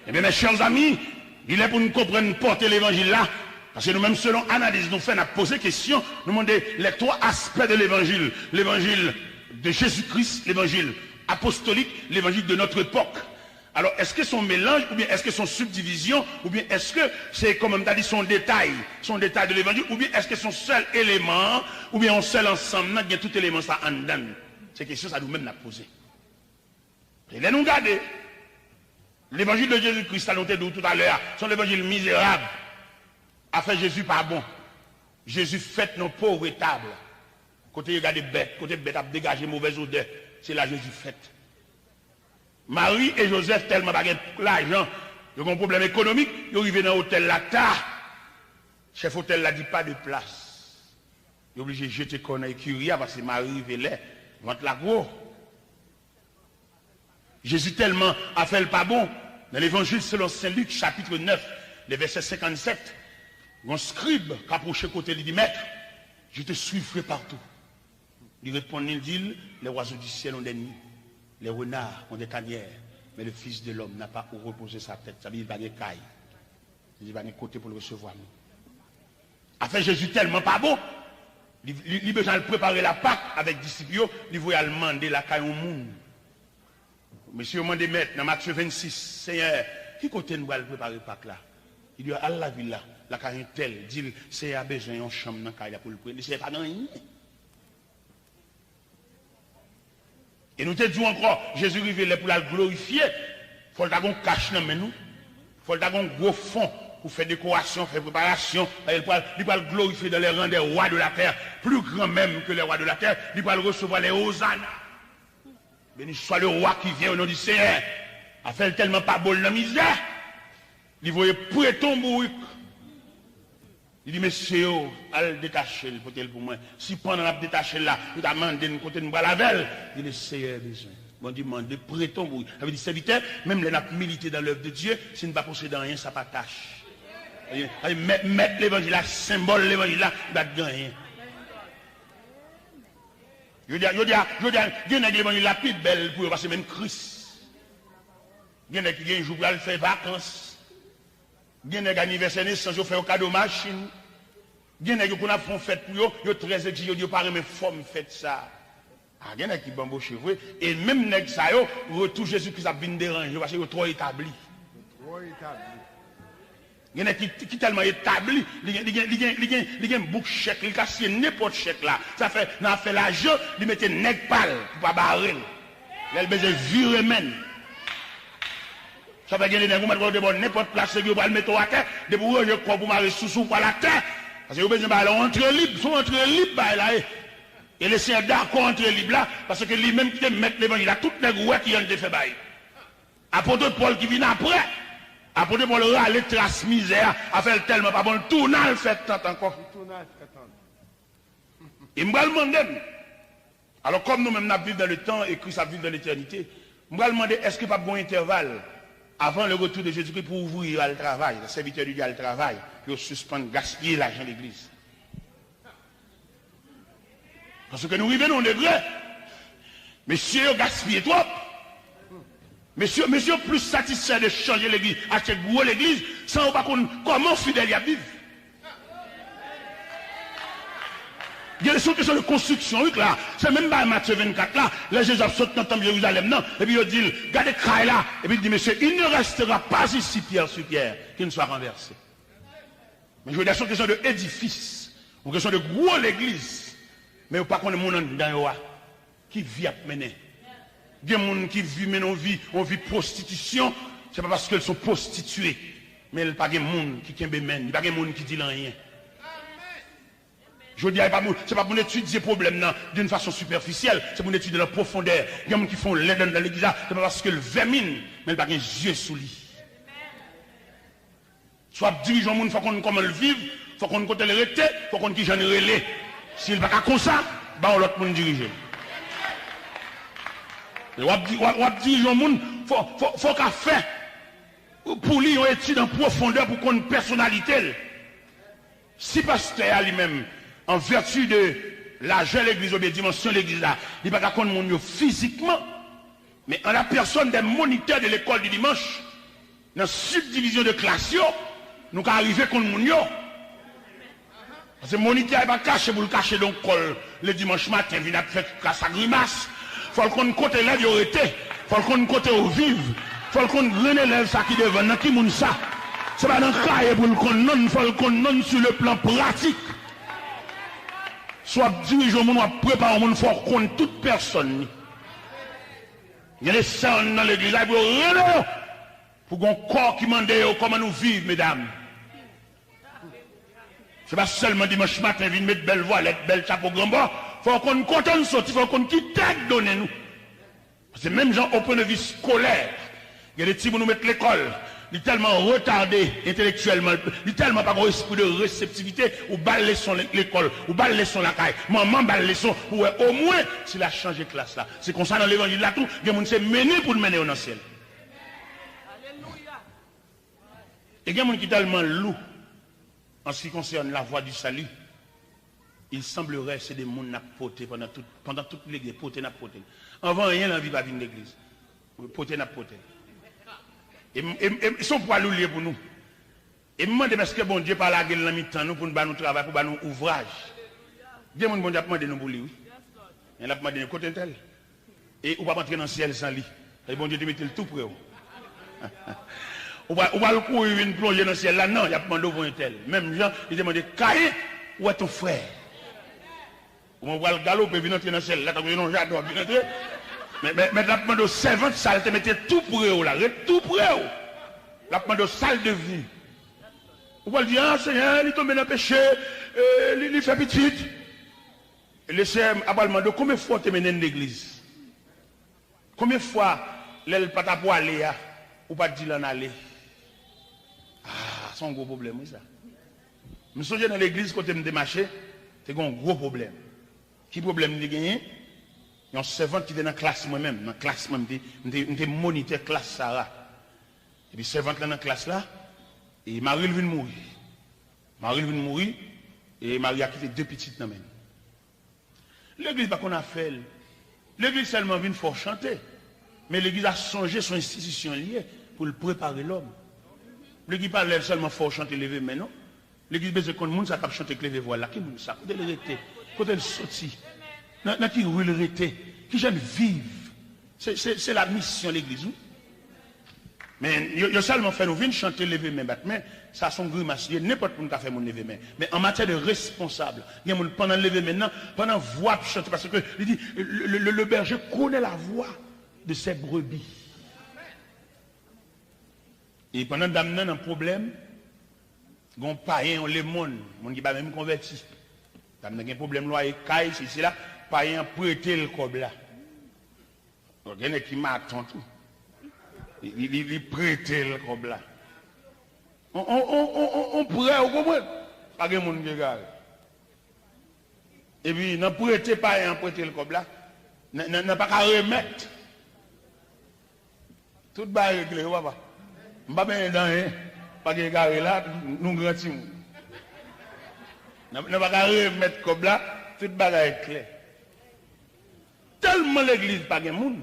Ebyen, mes chers amis, li lè pou n konprann pòte levanjil la, paske nou menm, selon analiz nou fè, n ap poze kesyon, nou mande les trois aspects de l'évangile, l'évangile de Jésus-Christ, l'évangile apostolique, l'évangile de notre époque. Alò, èske se yon melanj, oubyen èske se yon sibdivizyon, oubyen èske se, kòman m ta di, se yon detay, se yon detay de levanjil, oubyen èske se yon sèl eleman an, oubyen yon sèl ansanm nan ki gen tout eleman sa anndan l? Se kesyon sa nou menm n ap poze. E lè nou gade, levanjil de Jezi Kris la nou te di w toutalè a, se yon levanjil mizerab. Afè Jezi pa bon. Jezi fèt nan yon pov etab. Kote yo gade bèt, kote bèt ap degaje movèz odè, se la Jezi fèt. Mari e Jozèf tèlman pa gen lajan, yo gen yon pwoblèm ekonomik, yo rive nan otèl la ta. Chèf otèl la di, "Pas de place." Yo oblije jete kò nan ekiri a, paske Mari rive lè, vant la gwo. Jezi tèlman afè l pa bon, nan Levanjil selon Sen Lik, chapit nèf, le vèsè senkannsèt, yon skrib k apwoche kote li, di, "Maître, je te suivrai partout." Li reponn li, li di l, "Les oiseaux du ciel ont des nids, les renards ont des tanières, mais le Fils de l'homme n'a pas où reposer sa tête." Sa vle di li pa gen kay. Li pa gen kote pou l resevwa nou. Afè Jezi tèlman pa bon, li, li, li bezwen al prepare Lapak avèk disip yo, li voye al mande lakay yon moun. Mesye yo mande mèt nan Matye vennsis, "Senyè, ki kote n pral prepare Pak la?" Li di yo, "Al lavil la, lakay entèl, di l Senyè a bezwen yon chanm nan kay la pou l pre-," Senyè pa gen anyen. E nou te di w ankò, Jezi rive lè pou l al glorifye, fò l ta gen yon kach nan men nou. Fò l ta gen yon gwo fon pou fè dekorasyon, fè preparasyon. Paske li pral, li pral glorifye dans les rangs des rois de la terre, plus grand même que les rois de la terre. Li pral resevwa les Hosanna. Béni soit le roi qui vient au nom du Seigneur. Afè l tèlman pa bon, l nan mizè. Li voye prete yon bourik. Li di, "Mesye yo, al detache l, pote l pou mwen. Si pandan n ap detache l la, nou ta mande n kote n pral avè l," li di, "Le Seyè bezwen." Bondye mande, "Prete yon bourik." Sa vle di, sèvitè, menm lè n ap milite dans l'œuvre de Dieu, si n pa posede anyen, sa pa tach. Sa vle di, mèt, mèt levanjil la, senbòl levanjil la, li pa t gen anyen. Jodi a, jodi a, jodi a, gen nèg levanjil la pi bèl pou yo pase menm Kris. Gen nèg ki gen jou pou y al fè vakans. Gen nèg anivèsè nesans, yo fè yo kado machin. Gen nèg yo konn ap fè yon fèt pou yo, yo trè egzije, yo di yo pa renmen fòm fèt sa. A, gen nèg ki banboche vre. E menm nèg sa yo, retou Jezi Kris ap vin deranje yo, paske yo twò etabli. Twò etabli. Gen nèg ki, ki tèlman etabli, li gen, li gen, li gen, li gen, li gen bouk chèk, li ka siyen nenpòt chèk la. Sa fè, nan afè lajan, li mete nèg pa l pou pa bare l. Lè l bezwen vire men l. Sa fè gen de nèg ou mèt wè yo te ba w nenpòt plas, se yo pral mete w atè, depi w ranje kò w pou mare sousou, w pral atè. Paske yo bezwen bay la yon antre lib, se yon antre lib bay la ye. E Lesenyè dakò antre lib la, paske li menm ki te mèt levanjil la, tout nèg wè kijan l te fè bay. Apot Pòl ki vin apre, Apot Pòl rale tras mizè a, afè l tèlman pa bon, l tounen al fè tant ankò. Li tounen al fè tant. E m pral mande m, alò, kòm nou menm n ap viv dans le temps e Kris ap viv dans l'éternité, m pral mande, èske p ap gen yon entèval avant le retour de Jésus-Christ pou ouvriye yo al travay, sèvitè de Dye al travay, pou yo sispann gaspiye lajan legliz? Paske nou rive nan yon degre, mesye yo gaspiye twòp. Mesye, mesye yo plis satisfè de chanje legliz, achte gwo legliz, san yo pa konn kòman fidèl y ap viv. Gen, se yon kesyon de konstriksyon, wi, la. Se menm bagay Matye vennkat la, lè Jezi ap sot nan tanp Jerizalèm nan, epi yo di l, gade kay la, epi l di, Monsieur, il ne restera pas ici pierre sur pierre qui ne soit renversée. Men jodi a, se yon kesyon de edifis, yon kesyon de gwo legliz, men yo pa konnen moun anndan yo a, ki vi y ap mennen. Gen moun ki vi mennen yon vi, yon vi pwostitisyon, se pa paske l se yon pwostitiye, men l pa gen moun ki kenbe men l, li pa gen moun ki di l anyen. Jodi a, e pa pou, se pa pou n etidye pwoblèm nan d'une façon superficielle, se pou n etidye l an pwofondè. Gen moun ki fè yon lèd anndan legliz la, se pa paske l vèmin, men l pa gen zye sou li. Si w ap dirije yon moun, fò w konn kòman l viv, fò w konn kote l rete, fò w konn kijan l rele. Si l pa ka konsa, ba yon lòt moun dirije l. W ap di-, w ap, w ap dirije yon moun, fò, fò, fò w ka fè pou li yon etid an pwofondè pou konn pèsonalite l. Si pastè a li menm, an vèti de lajè legliz oubyen dimansyon legliz la, li pa ka konn moun yo fizikman, mais en la personne des moniteurs de l'école du dimanche, nan sibdivizyon de klas yo, nou ka rive konn moun yo. Paske monitè a pa kache pou l kache donk kò l le dimanch maten, vin ap fè kras a grimas. Fò l konn kote elèv yo rete. Fò l konn kote yo viv. Fò l konn grenn elèv sa ki devan l nan, ki moun sa. Se pa nan kaye pou l konn non l, fò l konn non l sur le plan pratique. Si w ap dirije yon moun, w ap prepare yon moun, fò w konn tout pèsòn li. Gen de sè nan legliz la, pou yo rele yo, pou gon kò ki mande yo kòman nou viv, medam. Se pa sèlman dimanch maten vin met bèl vwalèt, bèl chapo granbò. Fò w konn kote n soti, fò w konn ki tè k donnen nou. Paske menm jan o pwen de vi skolè, gen de timoun ou met lekòl, li tèlman retade entelektyèlman, li tèlman pa gon espri de reseptivite, ou ba l leson le-, lekòl, ou ba l leson lakay, manman ba l leson, pou wè omwen si l a chanje klas la. Se konsa nan levanjil la tou, gen moun se mennen pou n mennen yo nan syèl. E gen moun ki tèlman lou en ce qui concerne la voie du salut, il semblerait se de moun n ap pote pandan tout, pandan tout legliz, pote n ap pote l. Anvan anyen nan vi pa vin legliz, pote n ap pote l. E, e, e se yon pwa lou l ye pou nou. E m mande m èske Bondye pa lage l nan mitan nou pou n ba nou travay, pou ba nou ouvraj. Gen moun Bondye ap mande nou pou li, wi. Men l ap mande nou kote entèl. E ou p ap antre nan syèl san li. E Bondye te mete l tou pre w. Ou pa, ou pral kouri vin plonje nan syèl la, non, y ap mande w pou entèl. Menm jan, li te mande Kayen, où est ton frère? Ou pral galope vin antre nan syèl la, tankou se nan jaden w ap vin antre. Men, men, men l ap mande w sèvant sa l te mete tou pre w la, ret tou pre w. L ap mande w sa l devni. Ou pral di, ah, Senyè, li tonbe nan peche, e, li, li fè pitit. Lesenyè a pral mande w, konbyen fwa w te mennen l legliz? Konbyen fwa, lè l pa ta pwale a, ou pa t di l ann ale? Ah, se yon gwo pwoblèm, wi, sa. M sonje nan legliz kote m te mache, te gen yon gwo pwoblèm. Ki pwoblèm m te genyen? Yon sèvant ki te nan klas mwen menm, nan klas mwen, m te, m te, m te monitè klas Sara. Epi sèvant lan nan klas la, e mari l vin mouri. Mari l vin mouri, e mari a kite de pitit nan men l. Legliz pa konn afè l. Legliz sèlman vin fè w chante. Men legliz a sonje se yon enstitisyon l ye pou l prepare lòm. Legliz pa lè sèlman fè w chante leve men non. Legliz bezwen konn moun sa k ap chante k leve vwa l la. Ki moun sa? Kote l rete? Kote l soti? Nan, nan ki ri l rete? Kijan l viv? Se, se, se la misyon legliz, wi. Men yo, yo sèlman fè nou vin chante, leve men, bat men. Sa se yon grimas li ye, nenpòt moun ka fè moun leve men. Men an matyè de responsab, gen moun pandan l leve men nan, pandan vwa ap chante, paske li di, le, le, le, le berger connaît la voix de ses brebis. E pandan dam nan nan pwoblèm, gen yon payen, yon lemonn, moun ki pa menm konvèti. Dam nan gen pwoblèm lwaye kay, sesi la, payen an prete l kòb la. Bon, gen nèg ki maton tou. Li, li, li, li prete l kòb la. On, on, on, on, on, on prè, ou konprann? Pa gen moun ki egare. Epi, nan prete payen an prete l kòb la, nan, nan, nan pa ka remèt. Tout bagay regle, wi, papa. M pa benyen dan anyen. Pa gen egare la, nou gran timoun. Nan, nan pa ka remèt kòb la, tout bagay klè. Tèlman legliz pa gen moun,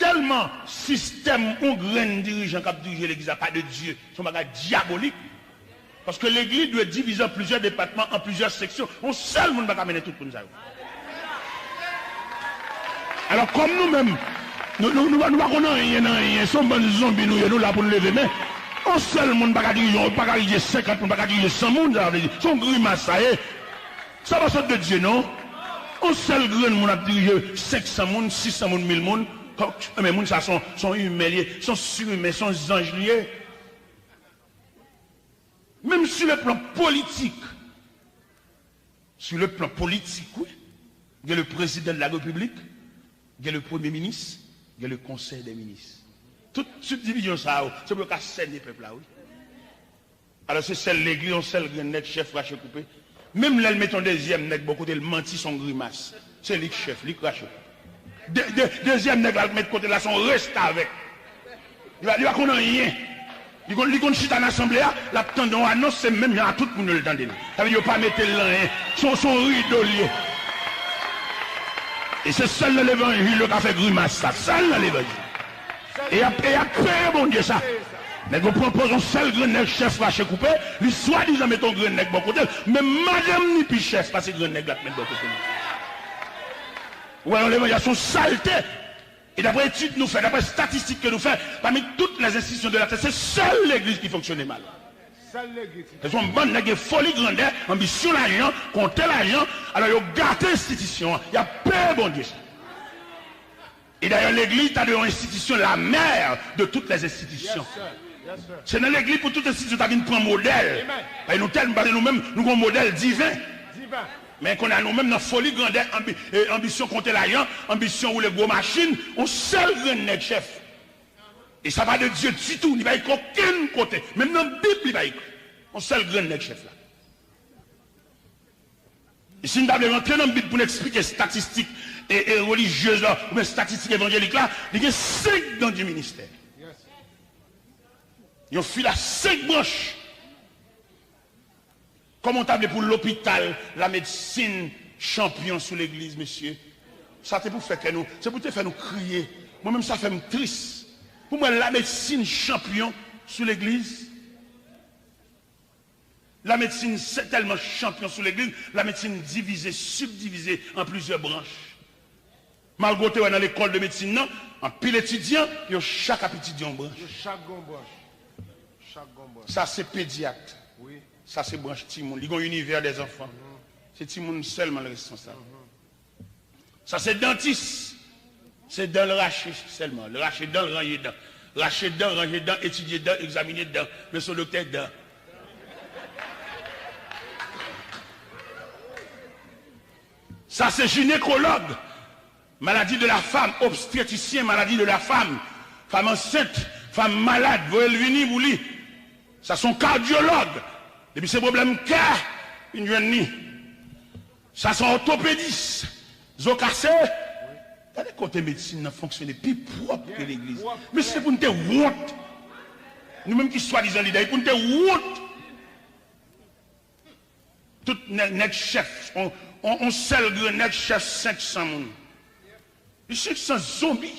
tèlman sistèm yon grenn dirijan k ap dirije legliz la pa de Dye, se yon bagay dyabolik. Paske legliz dwe divize an plizyè depatman, an plizyè seksyon. Yon sèl moun pa ka mennen tout moun sa yo. Alò, kòm nou menm, nou, nou, nou, nou pa konn anyen nan anyen, se yon bann zonbi nou ye, nou la pou n leve men. Yon sèl moun pa ka dirije, pa ka dirije senkant moun, pa ka dirije san moun, sa vle di, se yon grimas sa ye. Sa pa sot de Dye, non. Yon sèl grenn moun ap dirije senk san moun, sis san moun, mil moun. Kò-, men moun sa se yon, se yon imen li ye, se yon sirimen, se yon zanj li ye. Menm sur le plan politik, sur le plan politik, wi, gen le prezidan de la repiblik, gen le premye minis, gen le konsèy dè minis. Tout sibdivizyon sa yo, se pou yo ka sène pèp la, wi. Alò, se sèl legliz, yon sèl grenn nèg chèf rache koupe. Menm lè l mete yon dezyèm nèg bò kote l, manti se yon grimas. Se li k chèf, li k rache koupe. De, de, dezyèm nèg la l met kote l la, se yon restavèk. Li pa, li pa konn anyen. Li konn, li konn chita nan asanble a, l ap tande yon anons, se menm jan a tout moun yo l tande l. Sa vle di yo pa mete l nan anyen. Se yon, se yon rido l ye. E se sèl nan levanjil yo ka fè grimas sa. Sèl nan levanjil. E y ap, e y ap peye Bondye sa. Nèg yo pran pòz yon sèl grenn nèg chèf rache koupe, li swadizan mete yon grenn nèg bò kote l. Men madanm ni pi chèf pase grenn nèg la k met bò kote l. Ou wè, yon levanjil se yon salte. E daprè etid nou fè, daprè estatistik ke nou fè, pami tout lèzenstitisyon de latè, se sèl legliz ki fonksyone mal. Sèl legliz. Se yon bann nèg gen foli grandè, anbisyon lajan, konte lajan, alò yo gate enstitisyon an, y ap peye Bondye sa. E dayè, legliz ta dwe yon enstitisyon, la mère de toutes les institutions. Yes, sir. Yes, sir. Se nan legliz pou tout enstitisyon ta vin pran modèl. Amen. Paske nou tèlman, paske nou menm, nou gen yon modèl diven. Diven. Men kounye a nou menm nan foli grandè, anbi-, e, anbisyon konte lajan, anbisyon woule gwo machin, yon sèl grenn nèg chèf. E sa pa de Dye ditou, li pa ekri okenn kote. Menm nan Bib, li pa ekri. Yon sèl grenn nèg chèf la. E si n ta vle rantre nan Bib pou n eksplike estatistik e, e relijyez la, oubyen estatistik evanjelik la, li gen senk dan di ministè. Yon fil a senk branch. Kòman w ta vle pou lopital, lamedsin, chanpyon sou legliz, mesye? Sa te pou fè kè nou, se pou te fè nou kriye. Mwen menm, sa fè m tris. Pou mwen, lamedsin chanpyon sou legliz. Lamedsin se tèlman chanpyon sou legliz, lamedsin divize, sibdivize an plizyè branch. Malgre w te wè nan lekòl de medsin nan, anpil etidyan, yo chak ap etidye yon branch. Yo chak gen yon branch. Chak gen yon branch. Sa se pedyat. Wi. Sa se branch timoun. Li gen yon univers des enfants. Mhm. Se timoun sèlman l responsab. Mhm. Sa se dantis. Se dan l rache sèlman. L rache dan, l ranje dan. Rache dan, ranje dan, etidye dan, egzamine dan. Men se yon doktè dan. Sa se jinekològ. Maladie de la femme, obstétricien, maladie de la femme. Fanm ansent, fanm malad, voye l vini pou li. Sa se yon kadyològ. Depi se pwoblèm kè, vin jwenn li. Sa se yon òtopedis. Zo kase. Gade kote medsin nan fonksyone pi pwòp ke legliz. Men se pou n te wont. Nou menm ki swadizan lidè, pou n te wont. Tout nè-, nèg chèf, on, on, on sèl grenn nèg chèf senk san moun. Li senk san zonbi.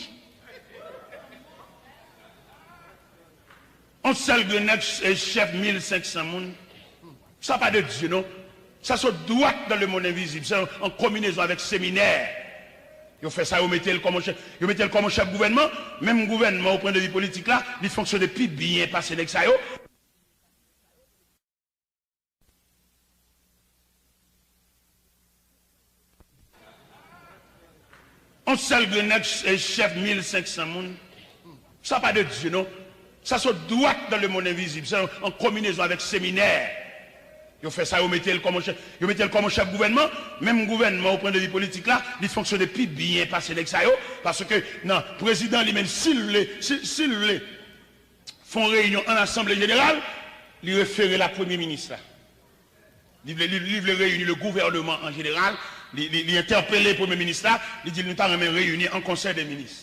On sèl grenn nèg ch-, eh, chèf mil senk san moun. Sa pa de Dye, non. Sa sot dwat dans le monde invisible. Se an konbinezon avèk seminè. Yo fè sa, yo mete l kòm chèf, yo mete l kòm chèf gouvènman. Menm gouvènman, o pwen de vi politik la, li fonksyone pi byen pase nèg sa yo. On sèl grenn nèg ch-, eh, chèf mil senk san moun. Sa pa de Dye, non. Sa sot dwat dans le monde invisible. Se an konbinezon avèk seminè. Yo fè sa, yo mete l kòm chèf, yo mete l kòm chèf gouvènman. Menm gouvènman, o pwen de vi politik la, li fonksyone pi byen pase nèg sa yo. Paske nan prezidan li menm, si l vle, si, si l vle fè yon reyinyon an asanble jeneral, li refere l a premye minis la. Li vle, li, li vle reyini le gouvènman an jeneral, li, li, li entèpele premye minis la, li di l nou ta renmen reyini an konsèy de minis.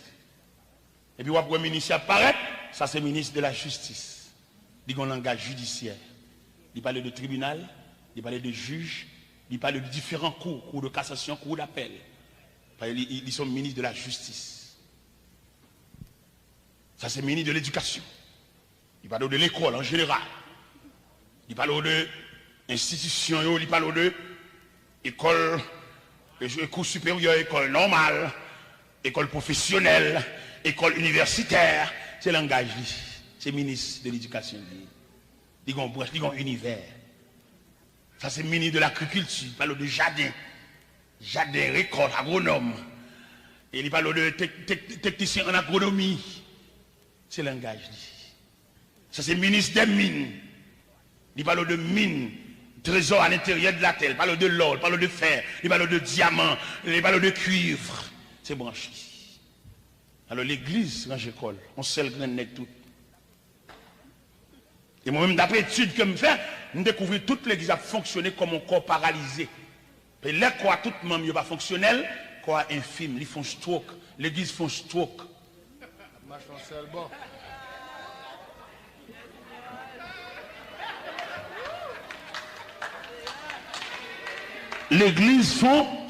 Epi w ap wè minis y ap parèt, sa se minis de la jistis. Li gen yon langaj jidisyè. Li pale de tribinal, li pale de jij, li pale de diferan kou, kou de kasasyon, kou dapèl. Li, li, li se yon minis de la jistis. Sa se minis de ledikasyon. Li pale w de lekòl an jeneral. Li pale w de enstitisyon yo, li pale w de ekòl, e, kou siperyè, ekòl nòmal, ekòl pwofesyonèl, ekòl inivèsitè. Se langaj li. Se minis de ledikasyon li ye. Li gen yon branch, li gen yon inivè. Sa se minis de lagrikilti, li pale w de jaden. Jaden, rekòt, agwonòm. E li pale w de tek-, tek-, teknisyen an agwonomi. Se langaj li. Sa se minis dè min. Li pale w de min, trezò a lenteryè de latè. Li pale w de lò, li pale w de fè, li pale w de dyaman, li pale w de kwiv. Se branch li. Alò, legliz ranje kò l. Yon sèl grenn nèg tout. E mwen menm, daprè etid ke m fè, m dekouvri tout legliz ap fonksyone kòm yon kò paralize. Paske lè kò a tout manm yo pa fonksyonèl, kò a enfim, li fè yon stroke. Legliz fè yon stroke. Ap mache yon sèl bò. Legliz fè yon